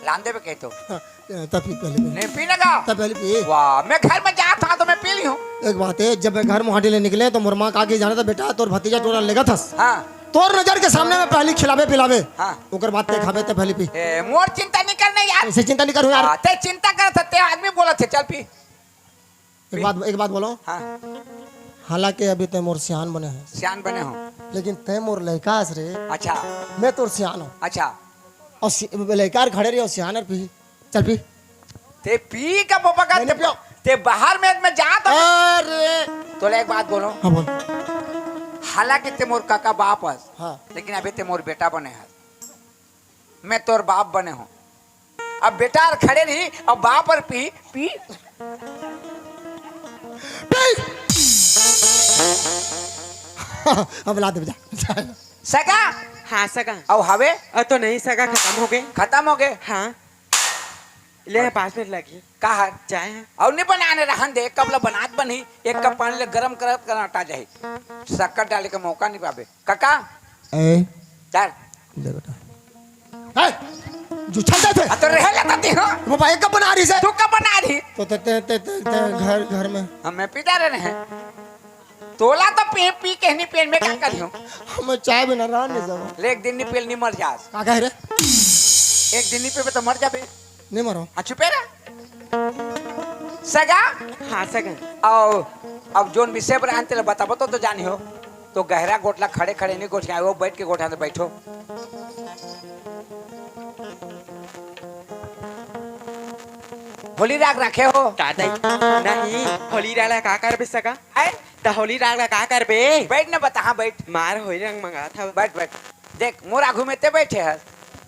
लान देबे कहे तो। हाँ, तब पी पहले पी। नइ पी ना का? तब पहले पी। वाह, मैं घर में जात हंव तो मैं पी लिहूं। एक बात हे, जब मैं घर मुहाटी ले निकलें तो मोर माँ कहा कि जाने त बेटा तोर भतीजा टोला लेगत हस। हाँ। तोर नजर के सामने मैं पहली खिलाबे पिलाबे। हाँ। ओकर बाद ते खाबे ते पहली पी। ए, मोर चिंता नइ करना यार। इसे चिंता नइ करूँ यार। हाँ, ते चिंता करत हस, ते आदमी बोलत हे, चल पी। एक बात, एक बात बोलों। हाँ। हालांकि अभी ते मोर सियान बने हस। सियान बने हों। लेकिन ते मोर लइका हस रे। अच्छा। मैं तोर सियान हों। अच्छा। अउ सि-, लइका हर खड़े रही अउ सियान हर पी। चल पी। ते पी का बोबा का, नहीं, ते, नहीं पियो। ते बाहर में, में जात हस। अरे। तोला एक बात बोलों। हाँ, बोल। हालांकि ते मोर काका बाप हस, हाँ। लेकिन अभी ते मोर बेटा बने हस। मैं तोर बाप बने हों। अब बेटा हर खड़े रही, अब बाप हर पी, पी। पी। अब ला दे, जा। सगा? हाँ, सगा। अउ हवे? अ, तो नहीं, सगा, खतम हो गे। खतम हो गे? हाँ। ले, पाँच मिनट लगही। का हर? चाय हे। अउ नइ बनाने रहन दे, एक कप ला बनात बनही, एक कप पानी ले गरम करत करत आ जाही। शक्कर डाले के मौका नइ पाबे। काका? ए? चल। दे बेटा। ए, जो चल जाते। आ, तो रहे लेता ती, हाँ? वो भाई कब बना रही से? तू कब बना रही? तो ते, ते, ते, ते, ते घर, घर में। हम मैं पिता रहे हैं। तोला तो पी, पी के नहीं पी, मैं का करियो? हम चाय बिना रह नहीं जाओ। ले, एक दिन नहीं पी, नहीं मर जास। का कहे रे? एक दिन नहीं पीबे तो मर जाबे। नहीं मरो। हाँ, चुपे रह। सगा? हाँ, सगा। अउ, अब जोन विषय पर आन तेला बताबो तो, तो जानी हो। तो गहरा गोठला खड़े खड़े नहीं गोठिया, वो बैठ के गोठिया तो बैठो। होली राग रखे हो? दादा, नहीं, होली राग ला का करबे सगा? हैं? त होली राग ला का करबे? बैठ ना बता, हाँ, बैठ। मार होली रंग मंगात हव। बैठ, बैठ। देख, मोर आघू में ते बैठे हस,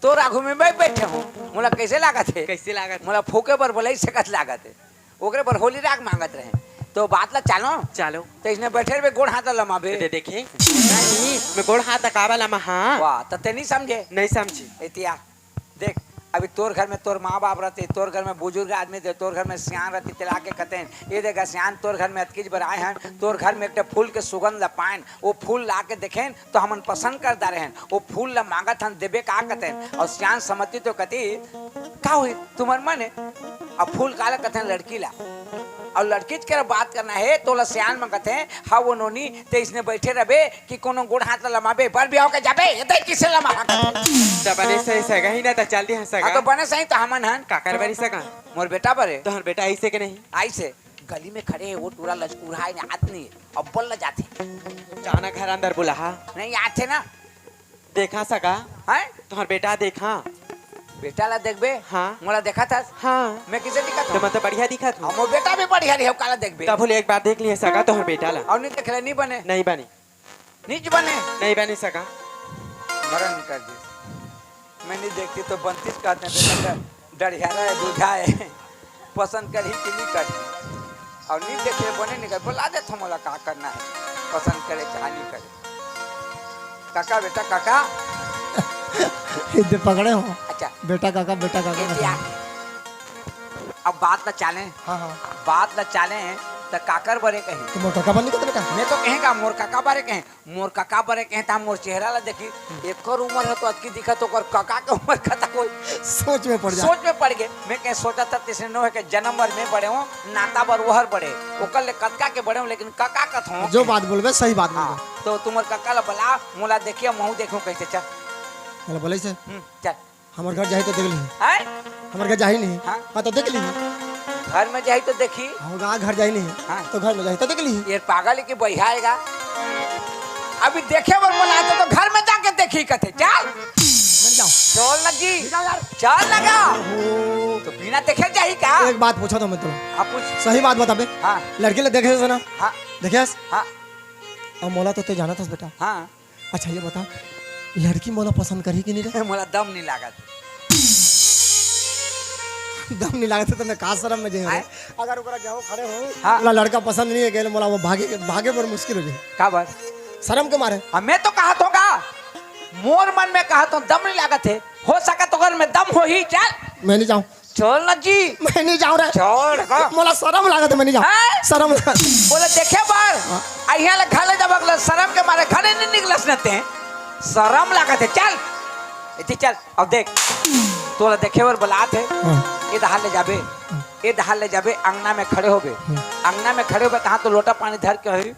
तोर आघू में मैं बैठे हूँ। मोला कैसे लागत हे? कैसे लागत? मोला फूके बर बोला ही सकत लागत हे। ओकरे बर होली राग मांगत रहे। तो बात ला चालो। चालो। तो इसने बैठे रहे गोड़ हाथ ला लमाबे। दे देखे। नहीं, मैं गोड़ हाथ ला काबा लमा, हाँ। वाह, तो ते नहीं समझे? नहीं समझी। एतिया। देख, अभी तोर घर में तोर माँ बाप रहते, तोर घर में बुजुर्ग आदमी थे, तोर घर में सियान रहती, तेला आके कहते हैं, "ये देखा सियान, तोर घर में अतकीच बर आए हैं, तोर घर में एक ठे फूल के सुगंध ला पाएन, वो फूल ला के देखेन, तो हमन पसंद कर डारे हैं, वो फूल ला मांगत हन, देबे का?" कहते हैं। और सियान समझती तो कहती, "का हुई, तुम्हार मन है?" अब फूल काला कहते हैं, लड़की ला। और लड़कीच के बात करना है, तोला सियान मन कहते हैं, हाँ वो नोनी, ते इसने बैठे रहबे कि कोनो गोड़ हाथ ला लमाबे, बर बिहाव के जाबे, ये दे किसे लमा? त बने सही सगा ही ना, त चल दी हन सगा। हाँ, तो बने सही त हमन हन। काकर बरी सगा? मोर बेटा बरे। तोहर बेटा आइसे के नहीं? आइसे, गली में खड़े है, वो टूरा लचकुरा है, आत नहीं, अब बोल ल जाथे। जाना घर अंदर बुला, हाँ। नहीं, आथे ना। देखा सगा? हैं? तोहर बेटा देखा। बेटा ला देखबे? हाँ। मोला देखा था? हाँ। मैं किसे दिखा था? तो मैं तो बढ़िया दिखा था। अब मोर बेटा भी बढ़िया रही, काला देखबे? तब बोले एक बार देख लिए सगा तोहर बेटा ला। और नहीं देख ले, नहीं बने। नहीं बने। निज बने। नहीं बने सगा। मरण कर दे। मैं नहीं देखती तो बनतीस कहते हैं, बेटा डढ़ियारा है, दूधा है। पसंद करही कि नहीं करही? और नहीं देखे बने नहीं कर, बोला दे तो मोला का करना है, पसंद करे चाहे नहीं करे। काका बेटा काका। इधर पकड़े हो। अच्छा। बेटा काका, बेटा काका ये करते क्या? हैं। अब बात ला चाले। हाँ, हाँ। बात ला चाले, त काकर बरे कही? तो मोर काका बन नहीं कहते बेटा। मैं तो कहेगा मोर काका बरे कहे। मोर कका बरे कहे त मोर चेहरा ला देखी, एकर उमर है तो अतकी दिखत, ओकर कका के उमर कतक होई। सोच में पड़ जा। सोच में पड़ गे। मैं कहे सोचा था तीसरे नौ है के जन्म बर मैं बड़े हूँ, नाता बर ओहर बड़े, ओकर ले कतका के बड़े हूँ, लेकिन कका कथों। जो बात बोलबे, सही बात हाँ, बोलबे। तो तुमर कका ला बला, मोला देखिए, महू देखूं कैसे, चल। चल, बोले से। हम्म, चल। हमर घर जाही तो देख लिही। हैं? हमर घर जाही नहीं। हाँ। हाँ, तो देख ली। घर में जाही तो देखी। हाँ, गा-, घर जाही नहीं। हाँ। तो घर में जाही तो देख ली। ये पागल है कि बहियाएगा? अभी देखे बर बोला तो, तो घर में जाके देखी कथे। चल। मर जाओ। चल ना जी। जाओ यार। चल ना गा। ओहो। तो बिना देखे जाही का? एक बात पूछा था मैं तुला। आप पूछ। सही बात बताबे। हाँ। लड़की ला देखे से ना? हाँ। देखे? हाँ। अब मोला तो ते जानत हस बेटा। हाँ। अच्छा, ये बता, लड़की मोला पसंद करही कि नहीं रे? मोला दम नहीं लागत। दम नहीं लागत है तो मैं का शरम में जाऊँ रे? आय? अगर ओकरा जाओ खड़े हो, हाँ। मोला लड़का पसंद नहीं है, कहले मोला वो भागे, भागे बर मुश्किल हो जाए। का बात? शरम के मारे। हाँ, मैं तो कहत हूँ का, मोर मन में कहत हूँ, दम नहीं लागत है। हो सका तो अगर मैं दम हो ही, चल। मैं नहीं जाऊँ। चल ना जी। मैं नहीं जाऊँ रे। चल का? मोला शरम लागत है, मैं नहीं जाऊँ। हैं? शरम लागत। बोले देखे बार। हाँ। आ इहाँ ले खा ले जब अगले शरम के मारे खड़े नहीं निकलस न ते। शरम लागत है, चल। इति चल, अब देख। तोला देखे बर बलात है। हाँ। ए दहार ले जाबे। हाँ। ए दहार ले जाबे, अंगना में खड़े होबे। हाँ। अंगना में खड़े होबे, तहाँ तो लोटा पानी धर के होही।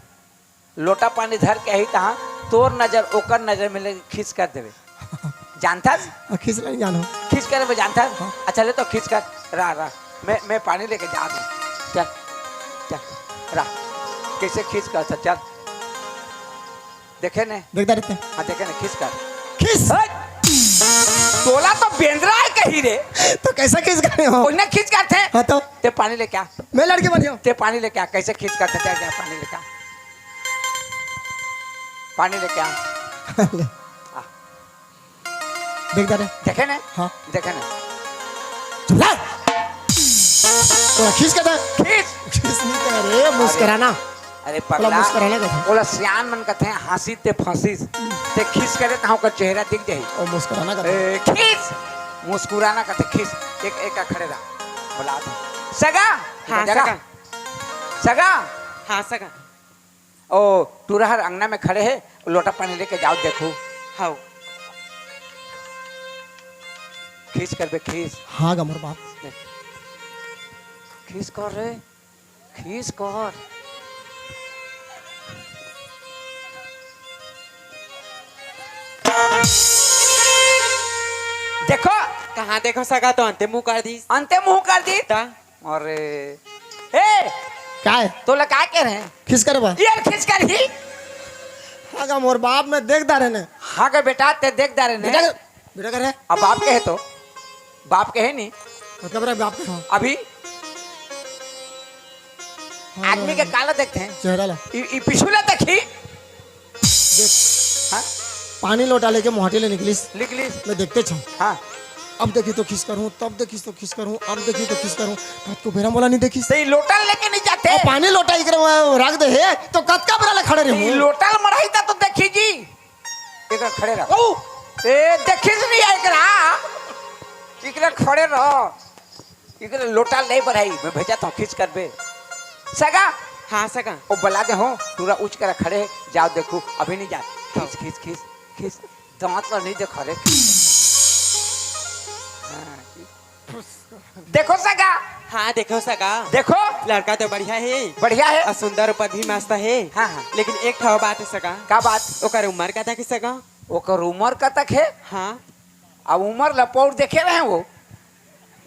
लोटा पानी धर के आही तहाँ तोर नजर ओकर नजर में ले खींच कर देवे। जानथस? हाँ, खींच नहीं जानो। खींच करे में जानथस? हाँ। अच्छा ले तो खींच कर। रा, रा। मैं, मैं पानी लेके जा दूँ। चल, चल, रा। कैसे खींच कर था, चल। देखे ने? देखता रहते। हाँ, देखे ने, खींच कर। खींच। हट! तोला तो बेंदरा है कही रे। तो कैसे खींच कर रहे हो? उन्हें खींच कर थे। हाँ तो? ते पानी लेके आ। मैं लड़के बन गया। ते पानी लेके आ, कैसे खींच कर थे, क्या, क्या पानी लेके आ। पानी लेके आ। ले। आ। देख दादा। देखे ने? हाँ। देखे ने? चुप रह। थोड़ा खींच के देख। खींच। खींच नहीं कर रे, मुस्कुराना। अरे थोड़ा पगला। मुस्कुराना कथे। ओला सियान मन कथे, हँसी ते फँसीस। ते खींच करे तहाँ ओकर चेहरा दिख जाही। ओ मुस्कुराना कथे। ए, खींच। मुस्कुराना कथे, खींच। एक, एक खड़े रह। बोला था। सगा? हाँ, जगह? सगा। सगा? हाँ, सगा। ओ, टूरा हर अंगना में खड़े हे, लोटा पानी लेके जाओ देखो। हाओ। खींच कर बे, खींच। हाँ गा मोर बाप। खींच कर रे, खींच कर। देखो। कहाँ देखो सगा, तो अंते मुँह कर दीस। अंते मुँह कर दीस। ता? अरे, ए, काय? तोला काय कहे रहे? खींच कर बा। यार खींच कर ही। हाँ गा मोर बाप, मैं देख डारे ने। हाँ गा बेटा, ते देख डारे ने। बेटा, बेटा करे? अब बाप कहे तो, बाप कहे नहीं। मतलब रे बाप के हो। अभी हाँ, आदमी के हाँ। काला देखते हैं। चेहरा ला। ई, ई पिछुला देखी। देख। हाँ? पानी लोटा लेके मोहाटी ले निकलिस। निकलिस। मैं देखते छो। हाँ। अब देखी तो खींच करूँ, तब देखी तो खींच करूँ, अब देखी तो खींच करूँ। कतको बेरा मोला नहीं देखिस। तो ई लोटा लेके नहीं जाते। और पानी लोटा इकरे में रख दे हे, तो कतका बेरा ले खड़े रहूँ? ई लोटा ल मढ़ाई था तो देखी जी। एकरा खड़े रह। ओ! ए, देखिस नहीं एकरा। इकरे खड़े रह। इकरे लोटा ले बढ़ाई, मैं भेजा था खींच कर बे। सगा? हाँ, सगा। ओ बला दे हो, टूरा ऊँच कर खड़े हे, जाओ देखो, अभी नहीं जा। खींच, खींच, खींच, खींच। दाँत ला नहीं देखा रे। हाँ, देखो सगा। हाँ, देखो सगा। देखो। लड़का तो बढ़िया हे। बढ़िया हे। और सुंदर ऊपर भी मस्त हे। हाँ, हाँ। लेकिन एक ठो बात हे सगा। का बात? ओकर उम्र कतक हे सगा? ओकर उम्र कतक हे? हाँ। अब उम्र ला पौर देखे रहे वो।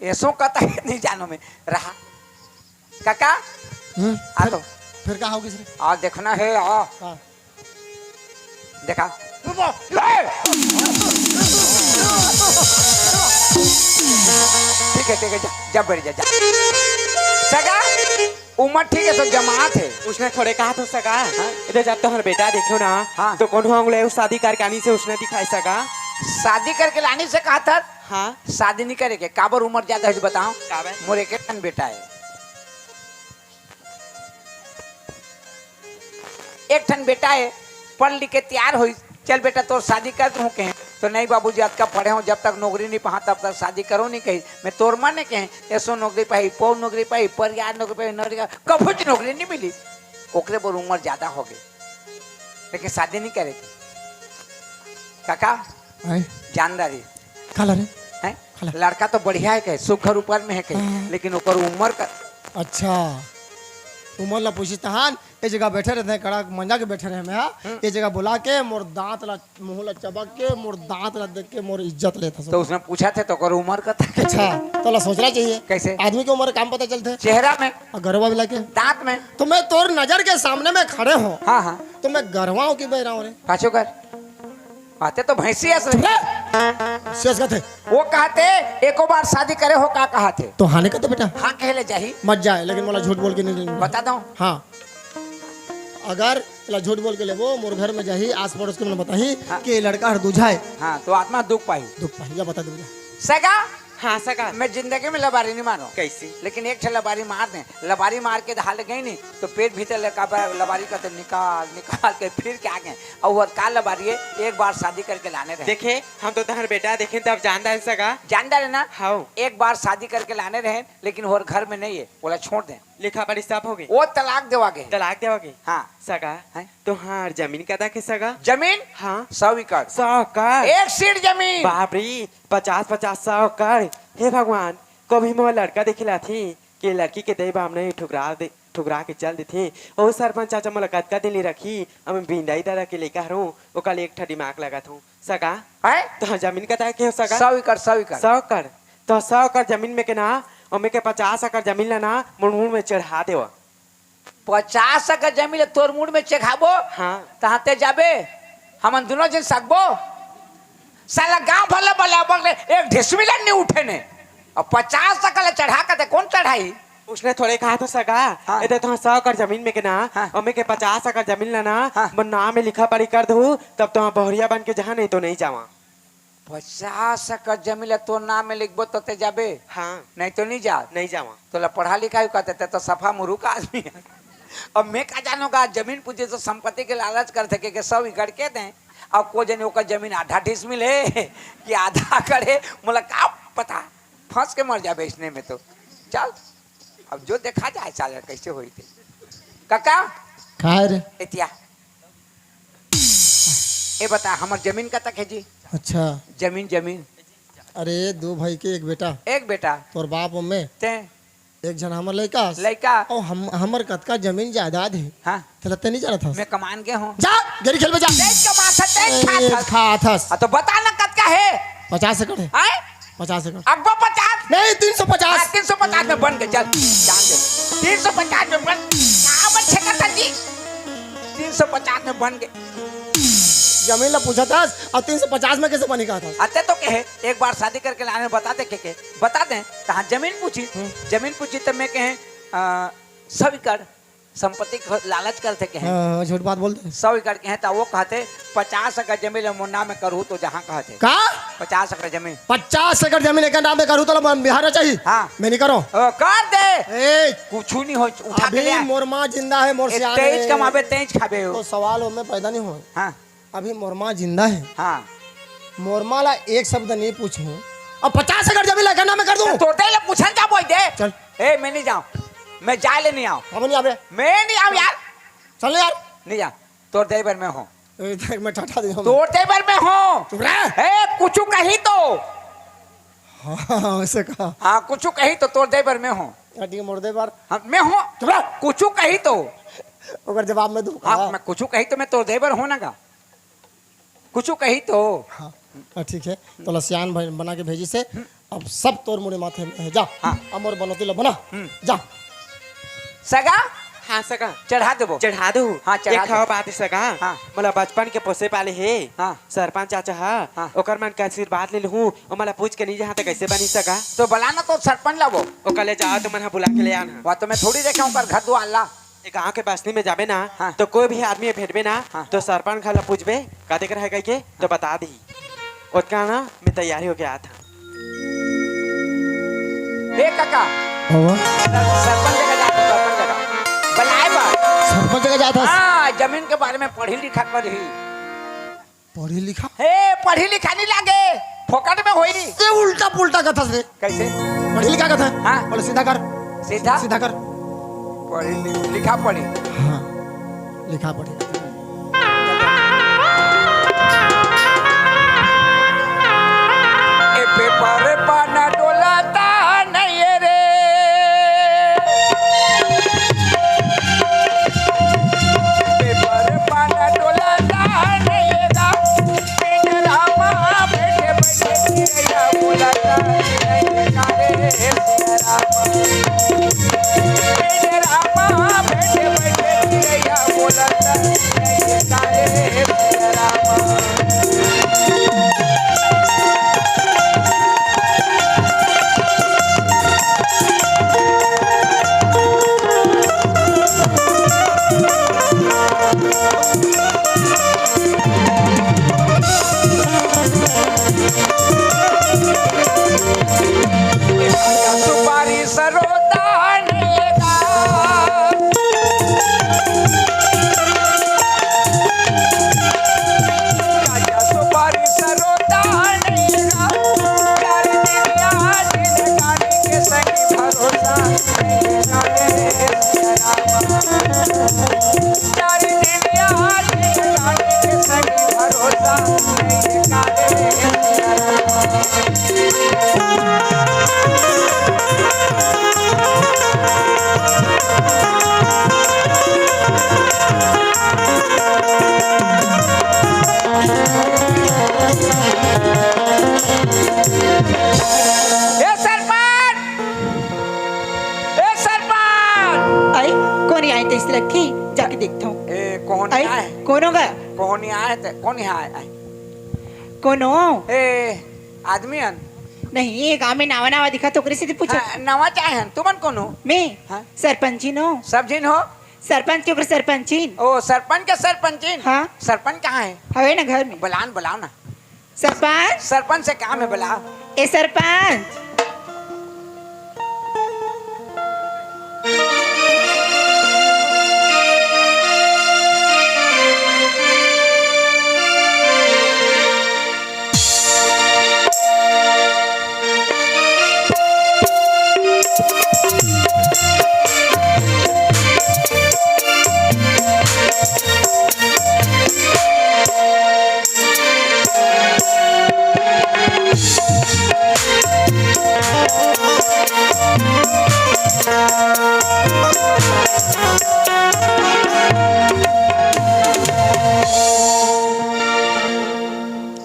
एसो कतक हे नहीं जानो मैं। रहा। काका, हम्म, आ फिर, तो। फिर का होगिस रे? आ, देखना हे, आ। हाँ। देखा। ठीक हे, ठीक हे, जा, जा, बैठ जा, जा। सगा, उम्र ठीक हे, सब जमात हे। उसने थोड़े कहा तो सगा, हाँ? इधर जब तोहर बेटा देखो ना, हाँ। तो कोनो अंग ले शादी करके आनी से उसने दिखाए सगा। शादी करके लानी से कहा था? हाँ। शादी नहीं करे के, काबर उम्र ज्यादा हे, बताओ। काबर? मोर एक ठन बेटा हे। एक ठन बेटा हे, पढ़ लिख के तैयार होइस, "चल बेटा, तोर शादी कर दूँ," कहे, तो, "नहीं बाबूजी, अतका पढ़े हो, जब तक नौकरी नहीं पहा, तब तक शादी करो नहीं," कही। मैं तोर मन नहीं कहे, एसो नौकरी पाही, पौ नौकरी पाही, परियार नौकरी पाही, नौकरी का, कभुच नौकरी नहीं मिली। ओकरे बर उम्र ज्यादा हो गई, लेकिन शादी नहीं करे थे। काका, हैं? जानदारी। काला रे? हैं? काला। लड़का तो बढ़िया हे कहे, सुघर ऊपर में हे कहे, हाँ। लेकिन ओकर उम्र का अच्छा, उम्र ला पूछिस तहान, ए जगह बैठे रहते हैं, कड़ा मंजा के बैठे रहे मैं, हाँ? हम्म। ए जगह बुला के मोर दांत ला, मुंह ला चबक के, मोर दांत ला देख के मोर इज्जत लेत हस। तो उसने पूछा थे तो कर उम्र का था। अच्छा, तो ला सोचना चाहिए। कैसे? आदमी के उम्र काम पता चलते। चेहरा में। और गरवा भी लाके। दांत में। तो मैं तोर नजर के सामने में खड़े हो। हाँ, हाँ। तो मैं गरवाओं की बह रहा हूँ रे। पाछो कर। बातें तो भैंसी अस रही। चुप रह। शेष का थे। वो कहते, एको बार शादी करे हो, का कहा थे? तो हाँ नहीं कहते बेटा। हाँ कहे ले जाही। मत जाए, लेकिन मोला झूठ बोल के नहीं लेंगे। बता दो। हाँ। अगर ला झूठ बोल के लेबो, मोर घर में जाही, आस पड़ोस के मन बताही हाँ। कि ये लड़का हर दूझा है। हाँ, तो आत्मा दुख पाही। दुख पाही, या बता दे बेटा। सगा, हाँ सगा। मैं जिंदगी में लबारी नहीं मारो। कैसी? लेकिन एक ठे लबारी मार दे, लबारी मार के धाल गई नहीं तो पेट भीतर ले काबर लबारी का तो निकाल निकाल के फिर के आ गए। और वो का लबारी है, एक बार शादी करके लाने रहे। देखे, हम तो तहर बेटा देखे तब जानदा है सगा। जानदा है ना? हाँ। एक बार शादी करके लाने रहे, लेकिन वो घर में नहीं है, बोला छोड़ दे। लिखा पढ़ी सब हो गई। वो तलाक देवा गए। तलाक देवा गई। हाँ। सगा, हैं? तो हाँ, जमीन कदा के सगा? जमीन? हाँ। सौ एकड़। सौ एकड़? एक सीट जमीन। बाप रे, पचास पचास सौ एकड़। हे भगवान, कभी मोर लड़का देखे लाथी कि लड़की के दई बाम नहीं ठुकरा दे, ठुकरा के चल देथे। ओ सरपंच चाचा मोला कतका दिन ले रखी, अब मैं बिंदाई दादा के लइका हरहूँ, ओकर ले एक ठा दिमाग लगात हूँ। सगा, हैं? तो जमीन कता के हो सगा? सौ एकड़, सौ एकड़। सौ एकड़? तो सौ एकड़ जमीन में के ना, ओमे के पचास एकड़ जमीन ला ना, मुड़ मुड़ में चढ़ा देवा। पचास एकड़ जमीन ला तोर मुड़ में चढ़ाबो? हाँ। तहाँ ते जाबे, हमन दोनों जन सकबो? साला गांव भला बला बगले एक ढिसमिला नहीं उठे ने। अब पचास एकड़ ला चढ़ा के ते कौन चढ़ाई? उसने थोड़े कहा था सगा, हाँ। ए दे तो सौ एकड़ जमीन में के ना, हाँ। ओमे के पचास एकड़ जमीन ला ना, हाँ। मोर नाम में लिखा पढ़ी कर दू, तब तो बहुरिया बन के जहाँ, नहीं तो नहीं जावा। पचास एकड़ जमीन ला तोर नाम में लिखबो तो ते जाबे? हाँ। नहीं तो नहीं जा। नहीं जावा। तोला पढ़ा लिखा ही कहते, ते तो सफा मुरुख आदमी है। अब मैं का जानोगा, जमीन पूछे तो संपत्ति के लालच कर सके के सौ एकड़ के दें, अब को जने ओकर जमीन आधा डिसमिल है कि आधा एकड़ है, मोला का पता, फंस के मर जाबे इसने में तो। चल, अब जो देखा जाए साले कैसे होई थे। काका, काय रे? एतिया। ए बता, हमर जमीन कतक है जी? अच्छा। जमीन, जमीन। अरे, दो भाई के एक बेटा। एक बेटा। तोर बाप ओमे। ते? एक झन हमर लइका। लइका। और हम, हमर कतका जमीन जायदाद है। हाँ। तेला ते नहीं जानत हस। मैं कमान के हूँ। जा, गरी खेल में जा। तेज कमात हस, तेज ए, खात हस। खात हस। हाँ, तो बता ना कतका है? पचास एकड़ है। आय? पचास एकड़। अब्बा पचास। नहीं, तीन सौ पचास। हाँ, तीन सौ पचास में बन के चल। जान दे। तीन सौ पचास में बन। कहाँ बन छेका था जी? तीन सौ पचास में बन के। जमीन ला पूछत हस और तीन सौ पचास में कैसे बनी कहत हस? अते तो कहे, एक बार शादी करके लाने बता दे के, के। बता दे, तहाँ जमीन पूछी। हम्म। जमीन पूछी तो मैं कहे, आ, सौ एकड़। संपत्ति के लालच करथे कहे। हाँ, झूठ बात बोलथे। सौ एकड़ कहे त वो कहथे, "पचास एकड़ जमीन ल मोर नाम में करहू तो जहाँ," कहथे। का? पचास एकड़ जमीन। पचास एकड़ जमीन एकर नाम में करहू तो ल बिहार में चाहिए। हाँ। मैं नहीं करो। ओ, कर दे। ए, कुछू नहीं हो, उठा के अभी ले आ। मोर माँ जिंदा है, मोर ए, सियान तेज है। कमाबे, तेज खाबे हो। तो सवाल हो, मैं पैदा नहीं हो। हाँ। अभी मोर माँ जिंदा है। हाँ। मोर माँ ला एक शब्द नहीं पूछूं, अब पचास एकड़ जमीन ला एकर नाम में कर दूं। तो तोते ला पूछन का बोल दे। चल। ए, मैं नहीं जाऊं, मैं जाए ले नहीं आऊं। अब नहीं आवे। मैं नहीं आऊं यार। चल यार। नहीं जा, तोर देबर मैं हूँ। ए, देख, मैं टाटा दे हूँ। तोर देबर मैं हूँ। चुप रह। ए, कुछ कही तो। हाँ, वैसे कहा। हाँ, कुछ कही तो तोर देबर मैं हूँ। अड्डी मोर देबर। हाँ, मैं हूँ। चुप रह। कुछ कही तो। ओकर जवाब में दूं। हाँ, मैं कुछ कही तो मैं तोर देबर हूँ ना का। कुछ कही तो। हाँ, हाँ, ठीक है। तो लसियान भाई बना के भेजी से, अब सब तोर मुड़े माथे में है। जा, हाँ। अमर बनोती ला बना। हम्म। जा। सगा? हाँ, सगा। चढ़ा देबो। चढ़ा दू। हाँ, चढ़ा एक दे। हवा बात है, सगा। हाँ। मोला बचपन के पोसे पाले हे। हाँ। सरपंच चाचा हा। हाँ। ओकर मन के आशीर्वाद ले लूँ। ओ मोला पूछ के नहीं जहाँ तक कैसे बनी, सगा? तो बला ना तो सरपंच ला वो। ओकर ले जाओ तो मन हा बुला के ले आना। वह तो मैं थोड़ी देखे ओकर घर दुआर ला। ए गाँव के बस्ती में जाबे ना, हाँ। तो कोई भी आदमी भेटबे ना, हाँ। तो सरपंच घर ला पूछबे, "कतेक रहे गई के?" तो बता दी। ओतका ना, मैं तैयारी होके आत हूँ। ए काका, हवा? सरपंच जगह जा, सरपंच जगह। बलाए बा। सरपंच जगह जात हस? हाँ, जमीन के बारे में पढ़ी लिखा कर ही। पढ़ी लिखा? हे, पढ़ी लिखा नहीं लागे, फोकट में होई। ये उल्टा पुल्टा कथस रे। कैसे? पढ़ी लिखा कथा। हाँ। बोले सीधा कर। सीधा? सीधा कर। पढ़ी लि-, लिखा पढ़ी। हाँ, लिखा पढ़ी। ए पेपर पाना डोलाता नहीं रे। देखथंव। ए, कोहनी आय? कोनो गा? कोहनी आय ते, कोन हे आय, आय? कोनो? ए, आदमी अन? नहीं, ये गांव में नावा नावा दिखा तो ओकरे सेती पूछा। हाँ, नवा चाहे हन, तुमन कोनो? मैं? हाँ। सरपंचिन हो। सब झिन हो? सरपंच के ऊपर सरपंचिन। ओ, सरपंच के सरपंचिन? हाँ। सरपंच कहाँ हे? हवे ना घर में। बुलाओ न, बुलाओ ना। सरपंच। सरपंच से काम हे, बुलाओ। ए सरपंच।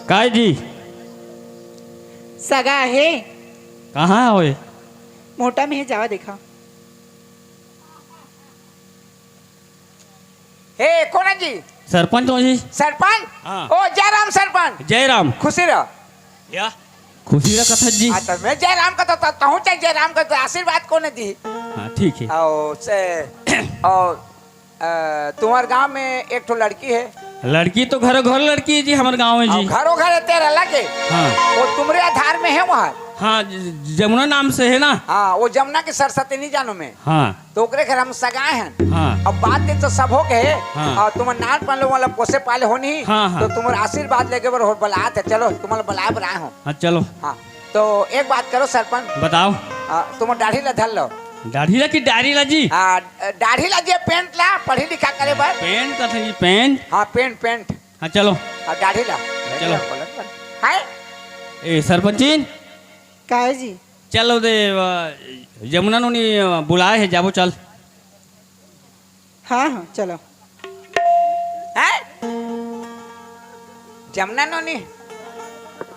काय जी? सगा हे। कहाँ होय? मोटा में हे, जावा देखा। हे, कोन हे जी? सरपंच हो जी। सरपंच? हाँ। ओ, जयराम सरपंच। जयराम। खुशी रह। या, खुशी रह कथस जी। हाँ, तो मैं जयराम का तो, तो, तहूँ चाहे जयराम का तो आशीर्वाद कोन दी? हाँ, ठीक हे। और से, और, अ, तुम्हार गांव में एक ठो लड़की हे। लड़की तो घरो घर लड़की हे जी, हमर गांव में और जी। घरो घर हे तेरा लगे। हाँ। वो तुम्हरे आधार में हे वहाँ। हाँ, ज-, जमुना नाम से हे ना। हाँ, वो जमुना के सरस्वती नहीं जानो मैं। हाँ। तो ओकरे घर हम सगाए हन। हाँ। अब बात दे तो सब हो गए। हाँ। और तुम नान पालो वाला पोसे पाले हो नहीं। हाँ, हाँ। तो तुम्हारा आशीर्वाद लेके बर हो बलात हे, चलो तुम्हारा बलाए बर आए हो। हाँ, चलो। हाँ। तो एक बात करो सरपंच। बताओ। आ, तुम दाढ़ी ला धर लो। दाढ़ी ला कि डारी ला जी? आ, दाढ़ी ला जे पेंट ला, पढ़ी लिखा करे बर। पेंट कथे जी, पेंट? हाँ, पेंट, पेंट। हाँ, चलो। आ, दाढ़ी ला। चलो। हाय। ए, सरपंचिन। काय जी? चलो दे, अ, जमुना नोनी, अ, बुलाए हे, जाबो चल। हाँ, हाँ, चलो। हैं? जमुना नोनी?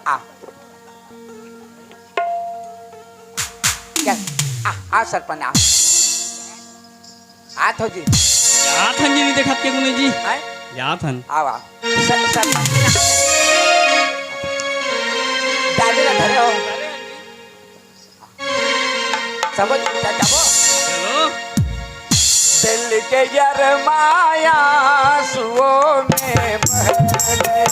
आ। चल, आ, आ सरपंच, आ। आत हो जी। जात हन जी, नहीं देखत के गुने जी। हैं? जात हन। आओ, आओ। Sir, sir. दादी ना धरे हो। सब ज-, ज-, जाबो। चलो। दिल के यार माया सुओ में बहले।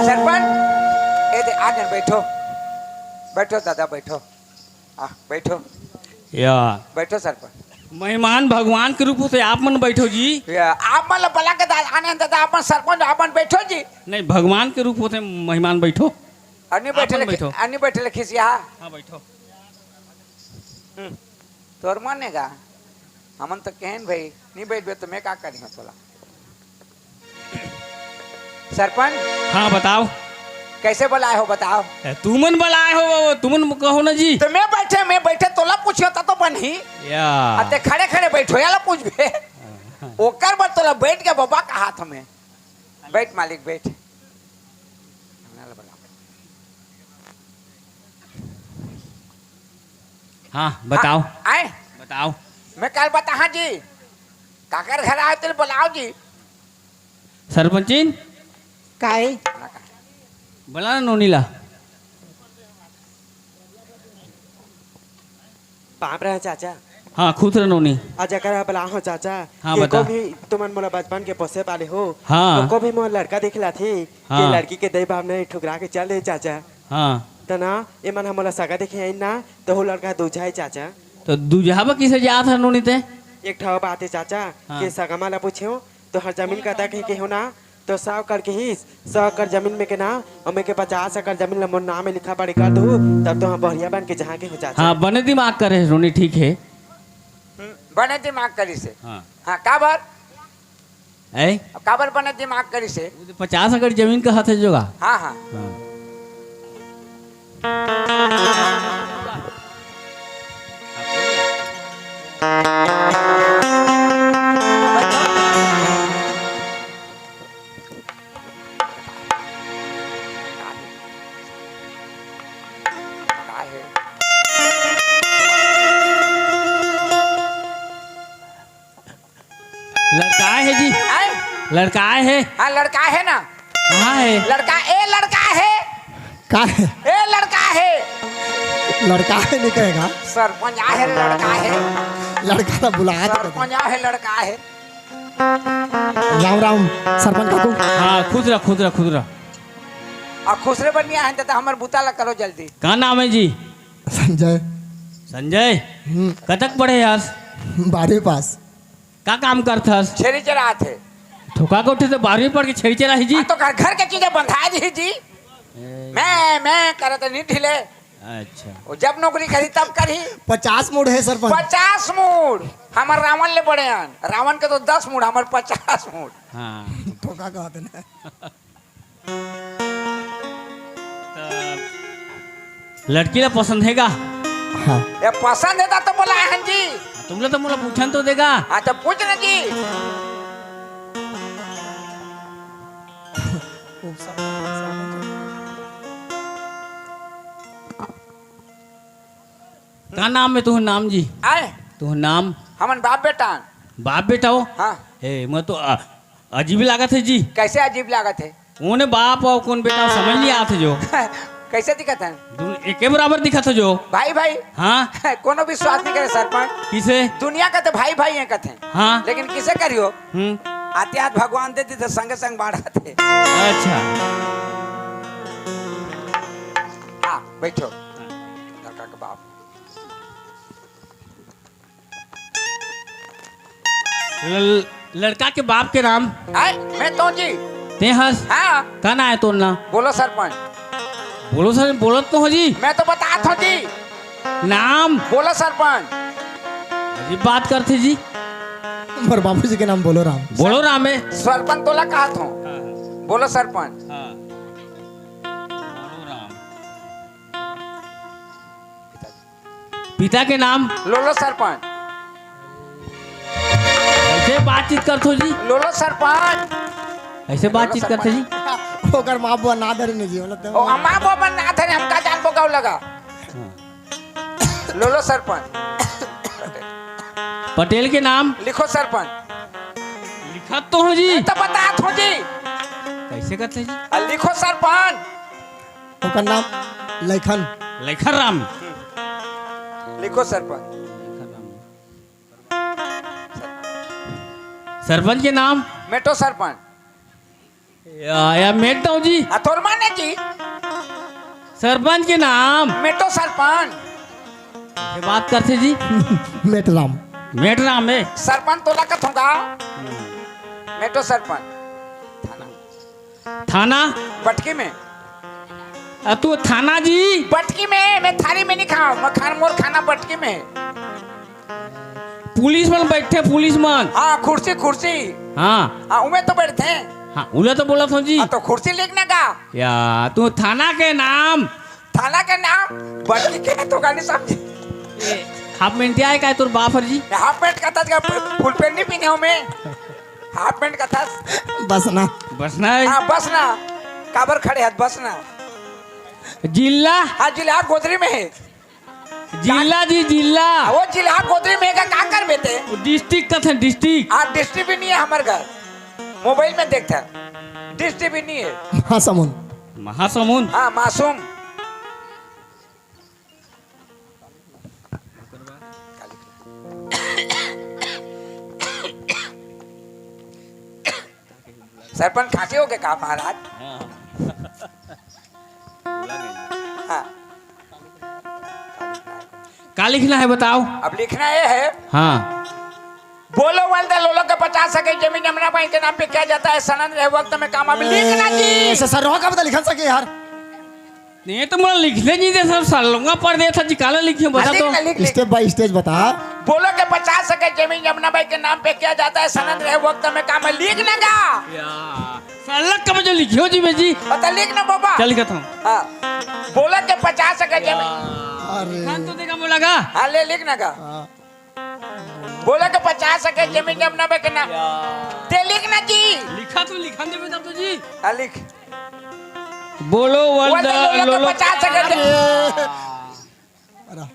सरपंच, ए दे, आ गए, बैठो, बैठो दादा, बैठो। आ, बैठो। या। बैठो सरपंच। मेहमान भगवान के रूप होथे, आप मन बैठो जी। या, आप मन ला बला के दा-, आने दादा, आप मन सरपंच, आप मन बैठो जी। नहीं, भगवान के रूप होथे, मेहमान बैठो। अन्नी आप बैठे मन ले, बैठो। अन्नी बैठे ले खिसिया। हाँ, बैठो। हम्म, तोर मन हे गा? हमन तो कहेन भाई, नहीं बैठबे तो मैं का करी तोला? सरपंच। हाँ, बताओ। कैसे बुलाए हो, बताओ? ए, तुमन बुलाए हो, तुमन कहो ना जी। तो मैं बैठे, मैं बैठे तोला पूछियो, ता तो बनही। या। अते खड़े खड़े बैठो, याला पूछबे। ओकर बर तोला बैठ के बाबा का हाथ में। बैठ मालिक, बैठ। हाँ, बताओ। हाँ, आए? बताओ। मैं काल बताहा जी। काकर घर आए तेल बुलाओ जी। सरपंचिन? काय? बोला ना नोनी ला। पाप रहा चाचा। हाँ, खुश रह नोनी। आज अगर आप बुलाओ हो चाचा, हाँ, एको बता। भी तुमन मोला बचपन के पोसे पाले हो, हाँ। एको भी मोर लड़का देख लाथे, हाँ। ये लड़की के दई बाप ने ठुकरा के चल दे चाचा। हाँ। त ना, ये मन हमला सगा देखे आइन ना, तो हो लड़का दूझा है चाचा। तो दूझाबा किसे जात हर नोनी ते? एक ठो बात है चाचा, हाँ। के सगा माला पूछे हो, तो हर जमीन का तक है के हो ना, तो सौ एकड़ के हिस, सौ एकड़ जमीन में के ना, ओमे के पचास एकड़ जमीन ला मोर नाम में लिखा पढ़ी कर दू, तब तो हम बढ़िया बन के जहाँ के हो चाचा। हाँ, बने दिमाग करे है नोनी, ठीक है। हम्म, बने दिमाग करी से। हाँ। हाँ, का बात? ऐ? अब काबर बने दिमाग करिस हे? वो तो पचास एकड़ जमीन का हाथ है जोगा। हाँ, हाँ। हाँ। का हे? लड़का हे जी। आय? लड़का हे। हाँ, लड़का हे ना। कहाँ हे? लड़का, ए लड़का हे। का हे? ए लड़का हे। लड़का हे नहीं कहेगा। सरपंच आहे, लड़का हे। लड़का तो बुलाया था। सरपंच आहे, लड़का हे। राम राम सरपंच काकू। हाँ, खुश रह, खुश रह, खुश रह। आ, खुश रह बनिया है, तो हमर बुता ला करो जल्दी। का नाम है जी? संजय। संजय? हम्म। कतक पढ़े हस? बारहवीं पास। का काम करथस? छेरी चरात हे। थोका कोठे तो बारहवीं पढ़ के छेरी चराही जी? हाँ, तो घर, घर के चीजें बंधा दी जी। ए। मैं, मैं करत नहीं ढीले। अच्छा। वो जब नौकरी करी तब करी। पचास मूड़ हे सरपंच। पचास मूड़। हमर रावण ले बड़े हन। रावण के तो दस मूड़, हमर पचास मूड़। हाँ। धोखा कहत हे ना। त लड़की ला पसंद हे का? हाँ। ये पसंद हे ता तो बोला हन जी। तुमला तो मोला पूछन तो देगा। हाँ, तो पूछ ना जी। का नाम हे तुहर नाम जी? आय? तुहर नाम? हमन बाप बेटा। बाप बेटा हो? हाँ। हे, मैं तो, अ, अजीब लागत हे जी। कैसे अजीब लागत हे? कोन बाप अउ कोन बेटा समझ नहीं आत हे जो। कैसे दिखत हे? दू-, एके बराबर दिखत हे जो। भाई भाई। हाँ। कोनो विश्वास नहीं करे सरपंच। किसे? दुनिया का तो भाई भाई हे कथे। हाँ। लेकिन किसे करियो? हम्म। आते हाथ भगवान दे दी तो संगे संग बाढ़त हे। अच्छा। हाँ, बैठो। लड़का के बाप। ल-, लड़का के बाप के नाम? आय, मैं तो जी। ते हस? हाँ। का नाम हे तोर ना? बोलो सरपंच। बोलो सर, बोलत तो हो जी। मैं तो बतात हूँ जी। नाम? बोलो सरपंच। अजीब बात करथे जी। मोर बाबूजी के नाम बोलो राम। बोलो राम हे। सरपंच तोला कहत हूँ। हाँ। बोलो सरपंच। हाँ। बोलो राम। पिता के नाम? लोलो सरपंच। ऐसे बातचीत करथो जी? लोलो सरपंच। ऐसे बालोलो बातचीत करथे जी? सरपंच। ओकर माँ बुआ ना धरे ने जी, बोला तो। ओ, माँ बुआ मन ना धरे, हमका जान बोगाव लगा। हाँ। लोलो सरपंच। पटेल के नाम? लिखो सरपंच। लिखत तो हो जी। मैं तो बतात हो जी। कैसे करथे जी? आ, लिखो सरपंच। ओकर नाम लखन। लखन राम। लिखो सरपंच। सरपंच के नाम? मेटो सरपंच। या, या मेटो जी। आ, तोर माने जी। सरपंच के नाम? मेटो सरपंच। ये बात करथे जी। मेटराम। मेटराम हे। सरपंच तोला कथों का? मेटो सरपंच। थाना। थाना? बटकी में। आ, तू थाना जी? बटकी में, मैं थारी में नहीं खाऊं, मैं खान, मोर खाना बटकी में। पुलिस मन बैठे, पुलिस मन। हाँ, कुर्सी, कुर्सी। हाँ। हाँ, उमे तो बैठे। हाँ, उला तो बोलत हो जी। हाँ, तो कुर्सी लिखने का। या, तू थाना के नाम? थाना के नाम? बटकी के तो गाली समझे। हाफ पैंट आय का तोर बाप हर जी? हाफ पैंट का था, फुल पैंट नहीं पहने हो मैं। हाफ पैंट का था। बस ना। बस ना है। हाँ, बस ना। काबर खड़े हाथ, बस ना। जिला? हाँ, जिला गोदरी में है। जिला जी, जिला। वो जिला गोदरी में का, का कर बेटे? वो डिस्ट्रिक्ट का था, डिस्ट्रिक्ट। हाँ, डिस्ट्रिक्ट भी नहीं है हमारे घर। मोबाइल में देखता है। डिस्ट्रिक्ट भी नहीं है। महासमुंद। महासमुंद? हाँ, मासूम। सरपंच खांसी हो गए का महाराज? हाँ। हाँ। का लिखना है बताओ? अब लिखना ये है। हाँ। बोलो वालदा लोलो के पचास एकड़ जमीन यमुना बाई के नाम पे किया जाता है, सनन रहे वक्त में काम। अब लिखना जी। ऐसे सर रोका बता लिखन सके यार। ये तो मैं लिखने जी दे सब सर लूंगा पढ़ दे था जी, काला लिखियो बता हाँ, लिख तो। ना, लिख, लिख। स्टेप बाय स्टेप बता। बोलो कि पचास एकड़ जमीन जमुना बाई के नाम पे किया जाता है, सनद रहे वक्त में काम है, लिख ना गा। या। साला कब जो लिखियो जी, मैं जी। बता, लिख ना बाबा। चल लिखत हूँ। हाँ। बोलो कि पचास एकड़ जमीन। अरे। खान तो देखा बोला गा। हाँ, ले लिख ना गा। हाँ। बोलो कि पचास एकड़ जमीन जमुना बाई के नाम। ते लिख ना जी। लिखा तो लिखा दे बेटा तो जी। हाँ, लिख। बोलो बोल वर्ल्ड दे, बोलो कि लोलो। पचास एकड़ जमीन। अरे।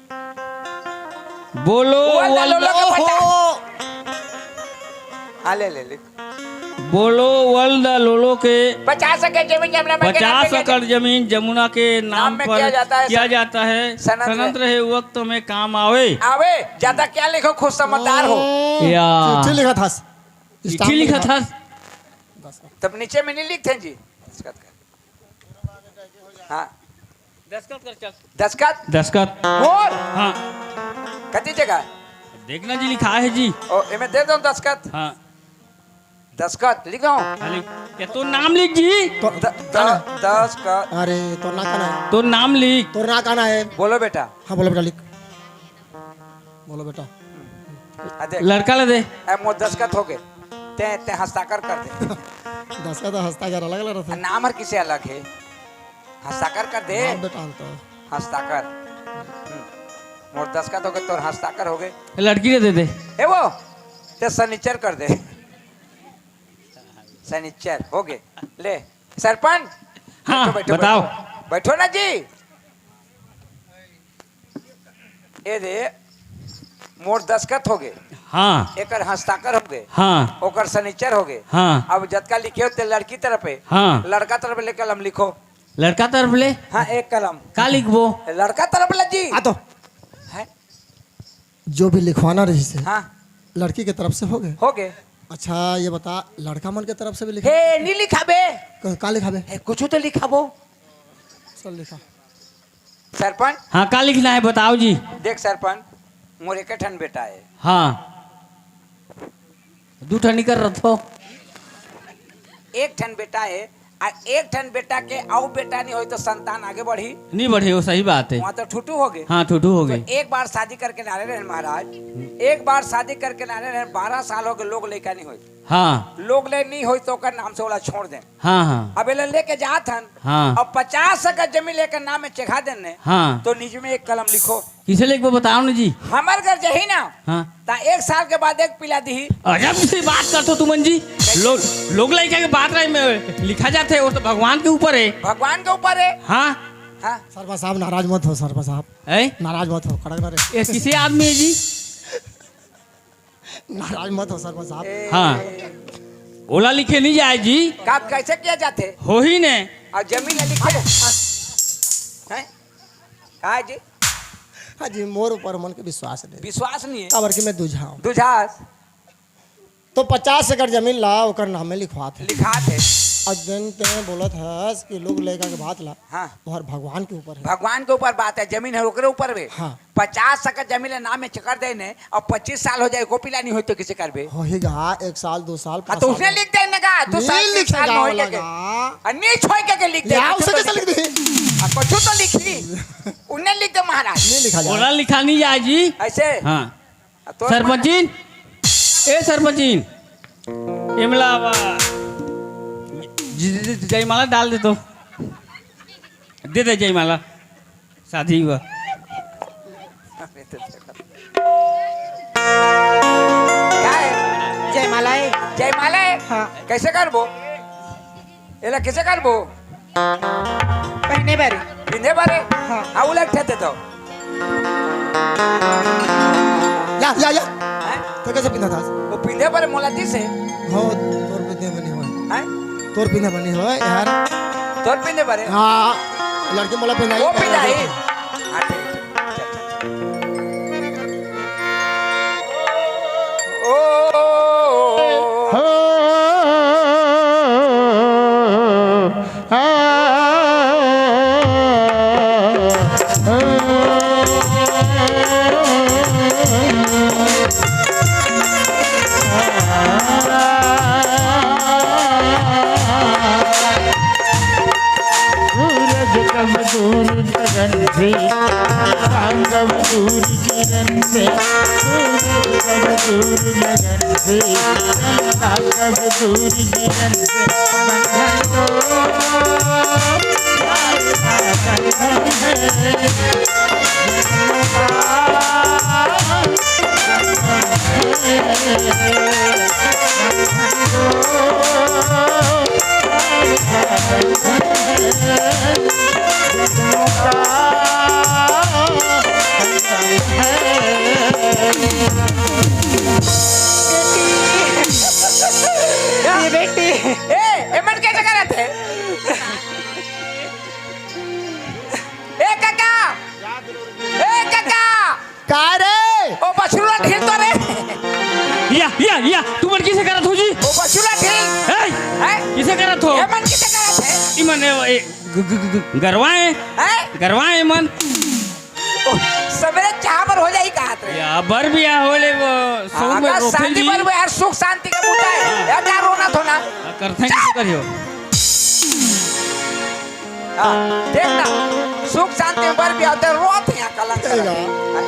बोलो बोल दे, वर्ल्ड लोलो के पचास। हाँ, ले, ले, लिख। बोलो वर्ल्ड लोलो के पचास एकड़ जमीन जमुना बाई के नाम पे पचास किया एकड़ जमीन जमुना के नाम नाम में पर किया जाता है किया सन-, जाता है। सनद सनद रहे। रहे वक्त में काम आवे। आवे, ज्यादा क्या लिखो, खुद समझदार हो। या। चिट्ठी लिखा था। चिट्ठी स्टाम्प लिखा लिखा। था। तब नीचे में नहीं लिखते हैं जी। दस्तखत कर। हाँ। दस्तखत कर चल। दस्तखत? दस्तखत। मोर? हाँ। कति जगह? देखना जी, लिखा है जी। ओ, एमे दे दो दस्तखत। हाँ। दस्तखत लिख दो। हाँ, लिख। ये तो नाम लिख जी। तो द-, द-, दस्तखत। अरे, तो ना कहना है। तो नाम लिख। तो ना कहना है। बोलो बेटा। हाँ, बोलो बेटा, लिख। बोलो बेटा। आ देख। लड़का ला दे। ए, मोर दस्तखत हो गए। ते, ते हस्ताक्षर कर दे। दस्तखत तो हस्ताक्षर अलग अलग आ, रहता है। नाम हर किसे अलग है। हस्ताक्षर कर दे। नाम बेटा अंतर। हस्ताक्षर। हम्म। मोर दस्तखत हो गए, तोर हस्ताक्षर हो गए। लड़की ला दे दे। ए वो, ते सनीचर कर दे। सनीचर हो गए। ले, सरपंच। हाँ, बैठो, बैठो, बताओ। बैठो। बैठो ना जी। ए दे, मोर दस्तखत हो गए। हाँ। एकर हस्ताक्षर हो गए। हाँ। ओकर सनीचर हो गए। हाँ। अब जतका लिखे हो ते लड़की तरफ है। हाँ। लड़का तरफ ले कलम लिखो। लड़का तरफ ले? हाँ, एक कलम। का लिखबो? लड़का तरफ ले जी। आ तो। है? जो भी लिखवाना रही से, हाँ। लड़की के तरफ से हो गए? हो गए। अच्छा, ये बता, लड़का मन के तरफ से भी लिखा? हे, नहीं लिखाबे। क-, का लिखाबे? हे, कुछ तो लिखाबो। चल लिखा। सरपंच? हाँ, का लिखना है बताओ जी। देख सरपंच, मोर एक ठन बेटा है। हाँ। दू ठन निकर रथो। एक ठन बेटा है, आ एक ठन बेटा के अउ बेटा नहीं होई तो संतान आगे बढ़ी? नहीं बढ़े, वो सही बात है। वहाँ तो ठुटू हो गए। हाँ, ठुटू हो तो गए। एक बार शादी करके लाने रहे महाराज, एक बार शादी करके लाने रहे, बारह साल हो गए, लोग लइका नहीं होई। हाँ। लोग ले नहीं होई तो ओकर नाम से ओला छोड़ दे। हाँ, हाँ। अब एला लेके जात हन। हाँ। अब पचास एकड़ जमीन लेकर नाम में चढ़ा देने। हाँ। तो निज में एक कलम लिखो। किसे लिखबो बताओ ना जी। हमर घर जही ना। हाँ। ता एक साल के बाद एक पिला दिही। अजब सी बात करथो तुमन जी। लोग, लोग लइका के बात रहे में लिखा जाथे, वो तो भगवान के ऊपर है। भगवान के ऊपर है। हाँ। हाँ। सरपंच साहब नाराज मत हो, सरपंच साहब। है? नाराज मत हो, कड़क ना रे। ये किसी आदमी है जी? नाराज मत हो सरपंच साहब। हाँ। ओला लिखे नहीं जाए जी। का कैसे किया जाथे? हो ही ने। और जमीन ला लिखे। हैं? का है जी? हाँ जी, मोर ऊपर मन के विश्वास नहीं। विश्वास नहीं है। काबर कि मैं दूझा हूँ। दूझास। तो पचास एकड़ जमीन ला ओकर नाम में लिखवात है। लिखात है। और जन ते बोलत हस कि लोग लइका के बात ला, हाँ। और भगवान के ऊपर है। भगवान के ऊपर बात है, जमीन है ओकरे ऊपर बे। हाँ। पचास एकड़ जमीन ला नाम में चकर देने और पच्चीस साल हो जाए, को पिला नहीं होई तो किसे करबे? होही गा, एक साल, दो साल, हाँ, पाँच तो साल उसने में। लिख दे ना गा, तू नहीं साल, तीन लिखे साल में गा होई वाला के। गा। और नहीं छोड़ के, के लिख दे, या कुछ उसे तो कैसे लिख। लिख दे? हाँ, कुछ तो लिखी। उन्हें लिख दे महाराज। नहीं लिखा जाए। ओला लिखा नहीं जाए जी। ऐसे? हाँ। आ, तोर सरपंचिन, ए सरपंचिन, एमला बा, ज-, ज-, ज-, जयमाला डाल दे तो। दे दे जयमाला। शादी हुआ। का है? जयमाला है। जयमाला है? हाँ। कैसे करबो? एला कैसे करबो? पहिने बर। पिंधे बर? हाँ। हाँ, उलट थे तो। या, या, या। हैं? तो कैसे पिंधा था? वो पिंधे बर मोला दिस है। हो, तोर पिंधे बनी होय। हैं? तोर पिंधे बनी होय, यार। तोर पिंधे बर? हाँ, लड़की मोला पिंधाई। वो पिंधाई? हाँ, ठीक, ठीक। चल, चल, चल। ओ, हो, आ, सूरज कब दूर गगन से, गंगा कब दूर किरण से, सूरज कब दूर गगन से, गंगा कब दूर किरण से, बंधन तो प्यार का बंधन है, जन्मों का बंधन है। ये बेटी। ए, एमन कैसे करत हे? ए काका, ए काका। का रे? ओ बछरू ला ढील तो रे। या, या, या, तुमन किसे करत हो जी? ओ बछरू ला ढील। ए, हैं? किसे करत हो? एमन किसे करत हे? इमन ए, ए, ग-, ग-, ग-, ग-, गरवा ए। हैं? गरवा ए मन। ओ, सबेरे चाह बर हो जाही कहत रे। या, बर बियाह होले वो, सौ में हाँ, रोथे शादी जी। बर वो हर सुख शांति का मुद्दा हे। हाँ। या का रोना धोना? हाँ, करथे कि करियो। हाँ, देख ना, सुख शांति में बर बियाह होथे, रोत हे यहाँ कलंक सही करत हे। बात।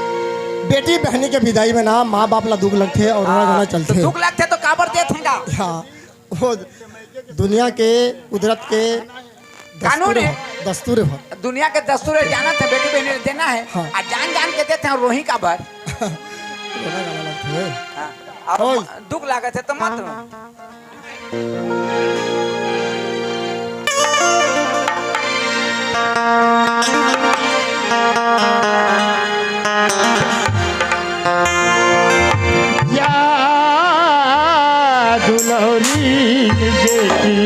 बेटी बहनी के विदाई में ना माँ बाप ला दुख लगथे और रोना हाँ, गाना तो चलथे। दुख लगथे तो काबर देत हे गा? हाँ, वो दुनिया के कुदरत के कानून दस्तूर हे। हे, दस्तूर हे। दुनिया के दस्तूर हे, जानत हे बेटी बहनी ला देना हे, हाँ। आ जान जान के देत हे, रोही काबर? रोना गाना लगथे। हाँ, अब ओए। दुख लागत हे तो मत रो। या दुलौरी बेटी,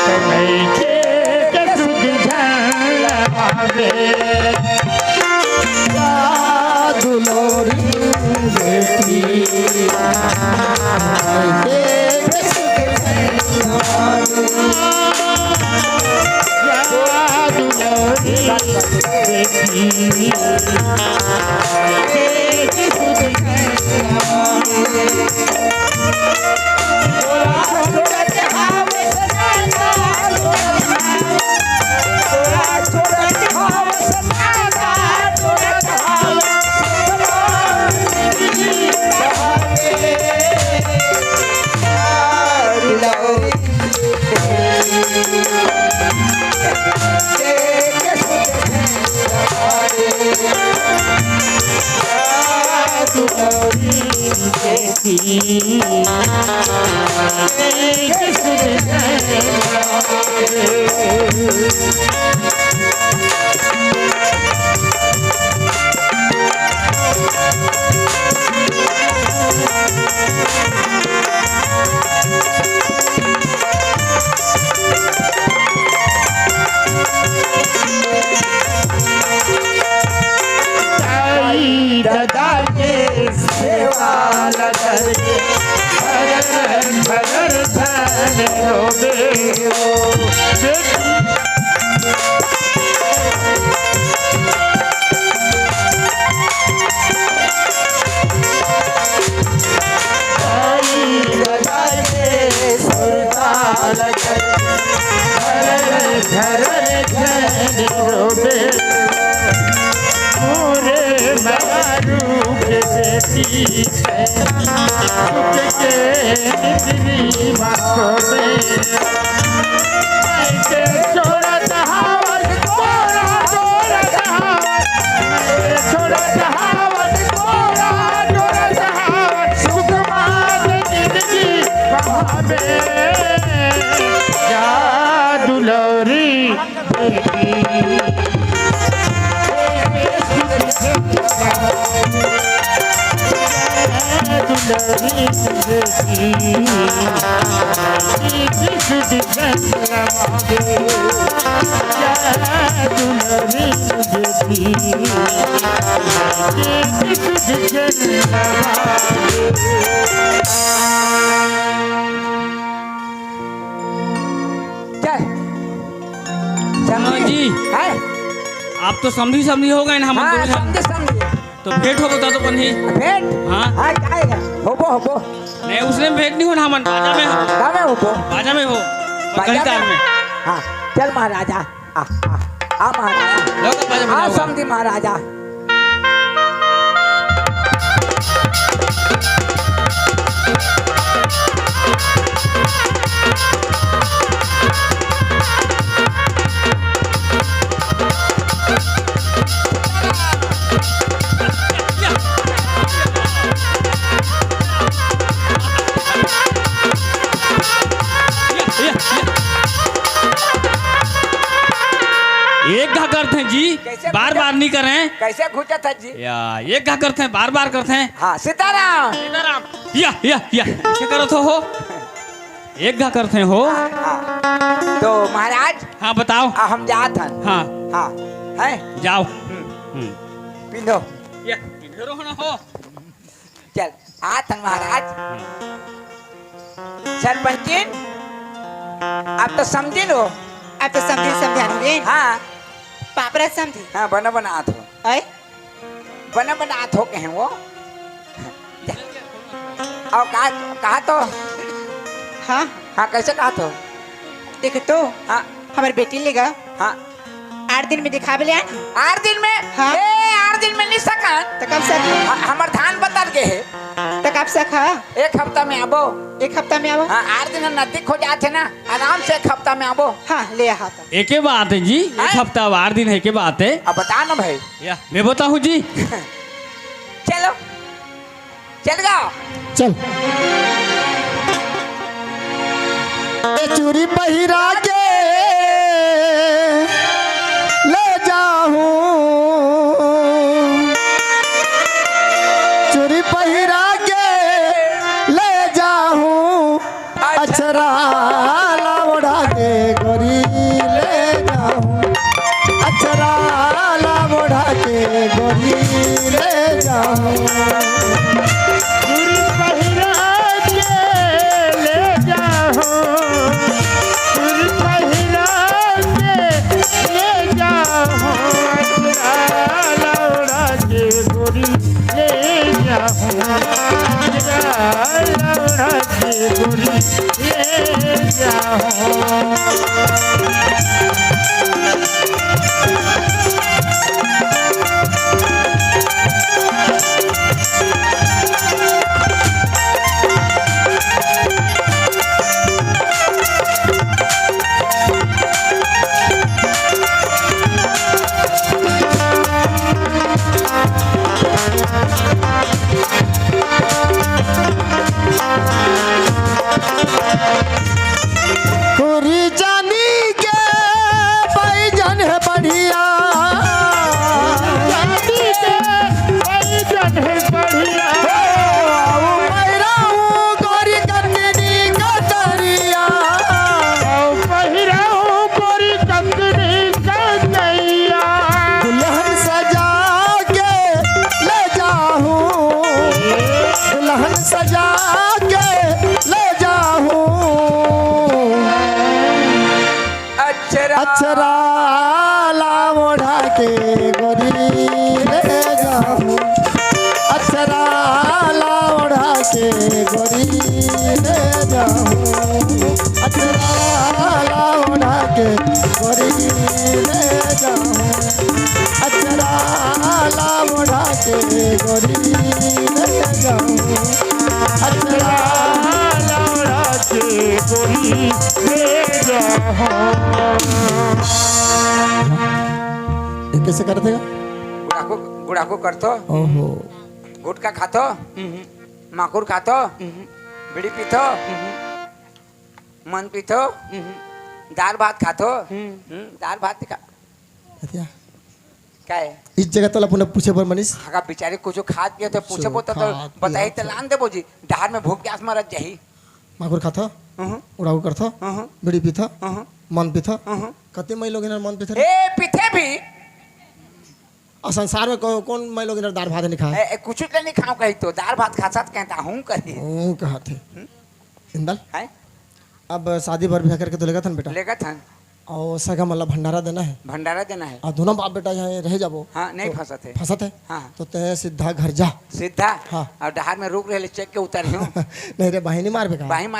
तनई के सुध झन लवावे। या दुलौरी बेटी, दाई ददा के सेवा ल करके, भरर भरर धन रोबे ओ बेटी। चल। हाँ जी। हैं? आप तो समधी समधी हो गए ना, हमन हाँ, दोनों झन। समधी समधी। तो भेंट होबो ता तो बनही। भेंट? हाँ। हाँ, जाएगा। होबो, होबो। नहीं, उसने भेंट नहीं होना, हमन बाजा में हो। का में होबो? बाजा में हो। बाजा कहीं तार में? में। हाँ, चल महाराजा, आ, आ, आ महाराजा, लो, बाजा आ बजाओ। समधी महाराजा। एक घा करथे जी, कैसे बार घुचत बार नहीं करें। कैसे घुचत है जी? या, एक घा करथे, बार बार करथे। हाँ, सीताराम। सीताराम। या, या, या, कैसे करत हो, हो? एक घा करथे हो। हाँ, हाँ। तो महाराज, हाँ, बताओ। आ, हम जात हन। हाँ। हाँ, हैं? जाओ। हम्म। हम्म। पिंधो। या, पिंधो रहो ना हो। चल, आत हन महाराज। सरपंचिन, आप तो समझिन हो। अब तो समझिन, समझान हुए। हाँ। पापरा समझी। हाँ, बना बना आत हो। अय? बना बना आत हो कहे वो। और कहा, कहा तो? हाँ। हाँ, कैसे कहा तो? देख तो, हाँ। हमर बेटी लेगा। हाँ। आठ दिन में दिखाबे ले आन। आठ दिन में? हाँ। ए, आठ दिन में नहीं सकन। त कब सक? ह-, हमर धान बदल गे हे। त कब सक, हाँ? एक हफ्ता में आबो। एक हफ्ता में आबो? हाँ, आठ दिन नजदीक हो जात हे ना, आराम से एक हफ्ता में आबो। हाँ, ले आ, हाँ, त। एके बात है जी, एक हैं? हफ्ता अब आठ दिन है, एके बात है। अब बता ना भाई। या, मैं बताऊँ जी। चलो। चल गा। चल। ए चूरी पहिरा के ले जाहूं, चूरी पहिरा के ले जाहूं, अचरा ला ओढ़ा के गोरी ले जाहूं, अचरा ला ओढ़ा के गोरी ले जाहूं। चूरी पहिरा के ले जाहूं, चूरी पहिरा के ले जाहूं, अचरा ला ओढ़ा के गोरी ले जाहूं, अचरा ला ओढ़ा के गोरी ले जाहूं। कोरी चांदी के पैजन है बढ़िया। चांदी के पैजन है बढ़िया। ओ, पैराऊ गोरी कतनी कतरिया। ओ, पहिराऊ गोरी कतनी कतरिया। दुल्हन सजा के ले जाहूं, दुल्हन सजा के ले जाहूं। अक्षरा। अक्षरा ला ओढ़ा के गोरी ले जाहूं, अक्षरा ला ओढ़ा के गोरी ले जाहूं, अक्षरा ला ओढ़ा के गोरी ले जाहूं, अक्षरा ला ओढ़ा के गोरी ले जाहूं, अक्षरा ला ओढ़ा के गोरी ले जाहूं। ये कैसे करते हैं? गुड़ाखू, गुड़ाखू करथो? ओहो। गुटखा खाथो? हम्म। माकुर खाथो? हम्म। बीड़ी पीथो? हम्म। मन पीथो? हम्म। दाल भात खाथो? हम्म। हम्म, दाल भात दिखा। अतिया। का है? इस जगह तोला पुनः पूछे बर मनीष। हाँ, बेचारी कुछ खात पिए तो पूछे कुछ बो तो, तो खात बताई पिए तो तो। लान देबो जी। डहर में भूख प्यास मरत जाही। माकुर खाथो? हम्म। उड़ाऊ करथो? हम्म। बीड़ी पीथो? हम्म। मन पीथो? हम्म। कति मई लोग इन्हर मन पीथे रे? ए, पीथे भी। अउ संसार में को-, कौन मई लोग इन्हर दार भात नहीं खाए? ए, ए, कुछ तो नहीं खाओ कही तो, दार भात खा साथ कहता हूँ कही। हूँ कहत हे। हम्म। इंदल? हैं? अब शादी बर बिहा करके तो लेगत हन बेटा। लेगत हन। अउ सगा मन ला भंडारा देना है। भंडारा देना है। अउ दोनों बाप बेटा यहाँ रह जाबो। हाँ, नहीं तो फंसत है। फंसत है। हाँ। तो तय सीधा घर जा। सीधा? हाँ। अउ डहार में रुक रहे, चेक के उतर हूँ। नहीं रे, बाहिनी मार बेकार। बाही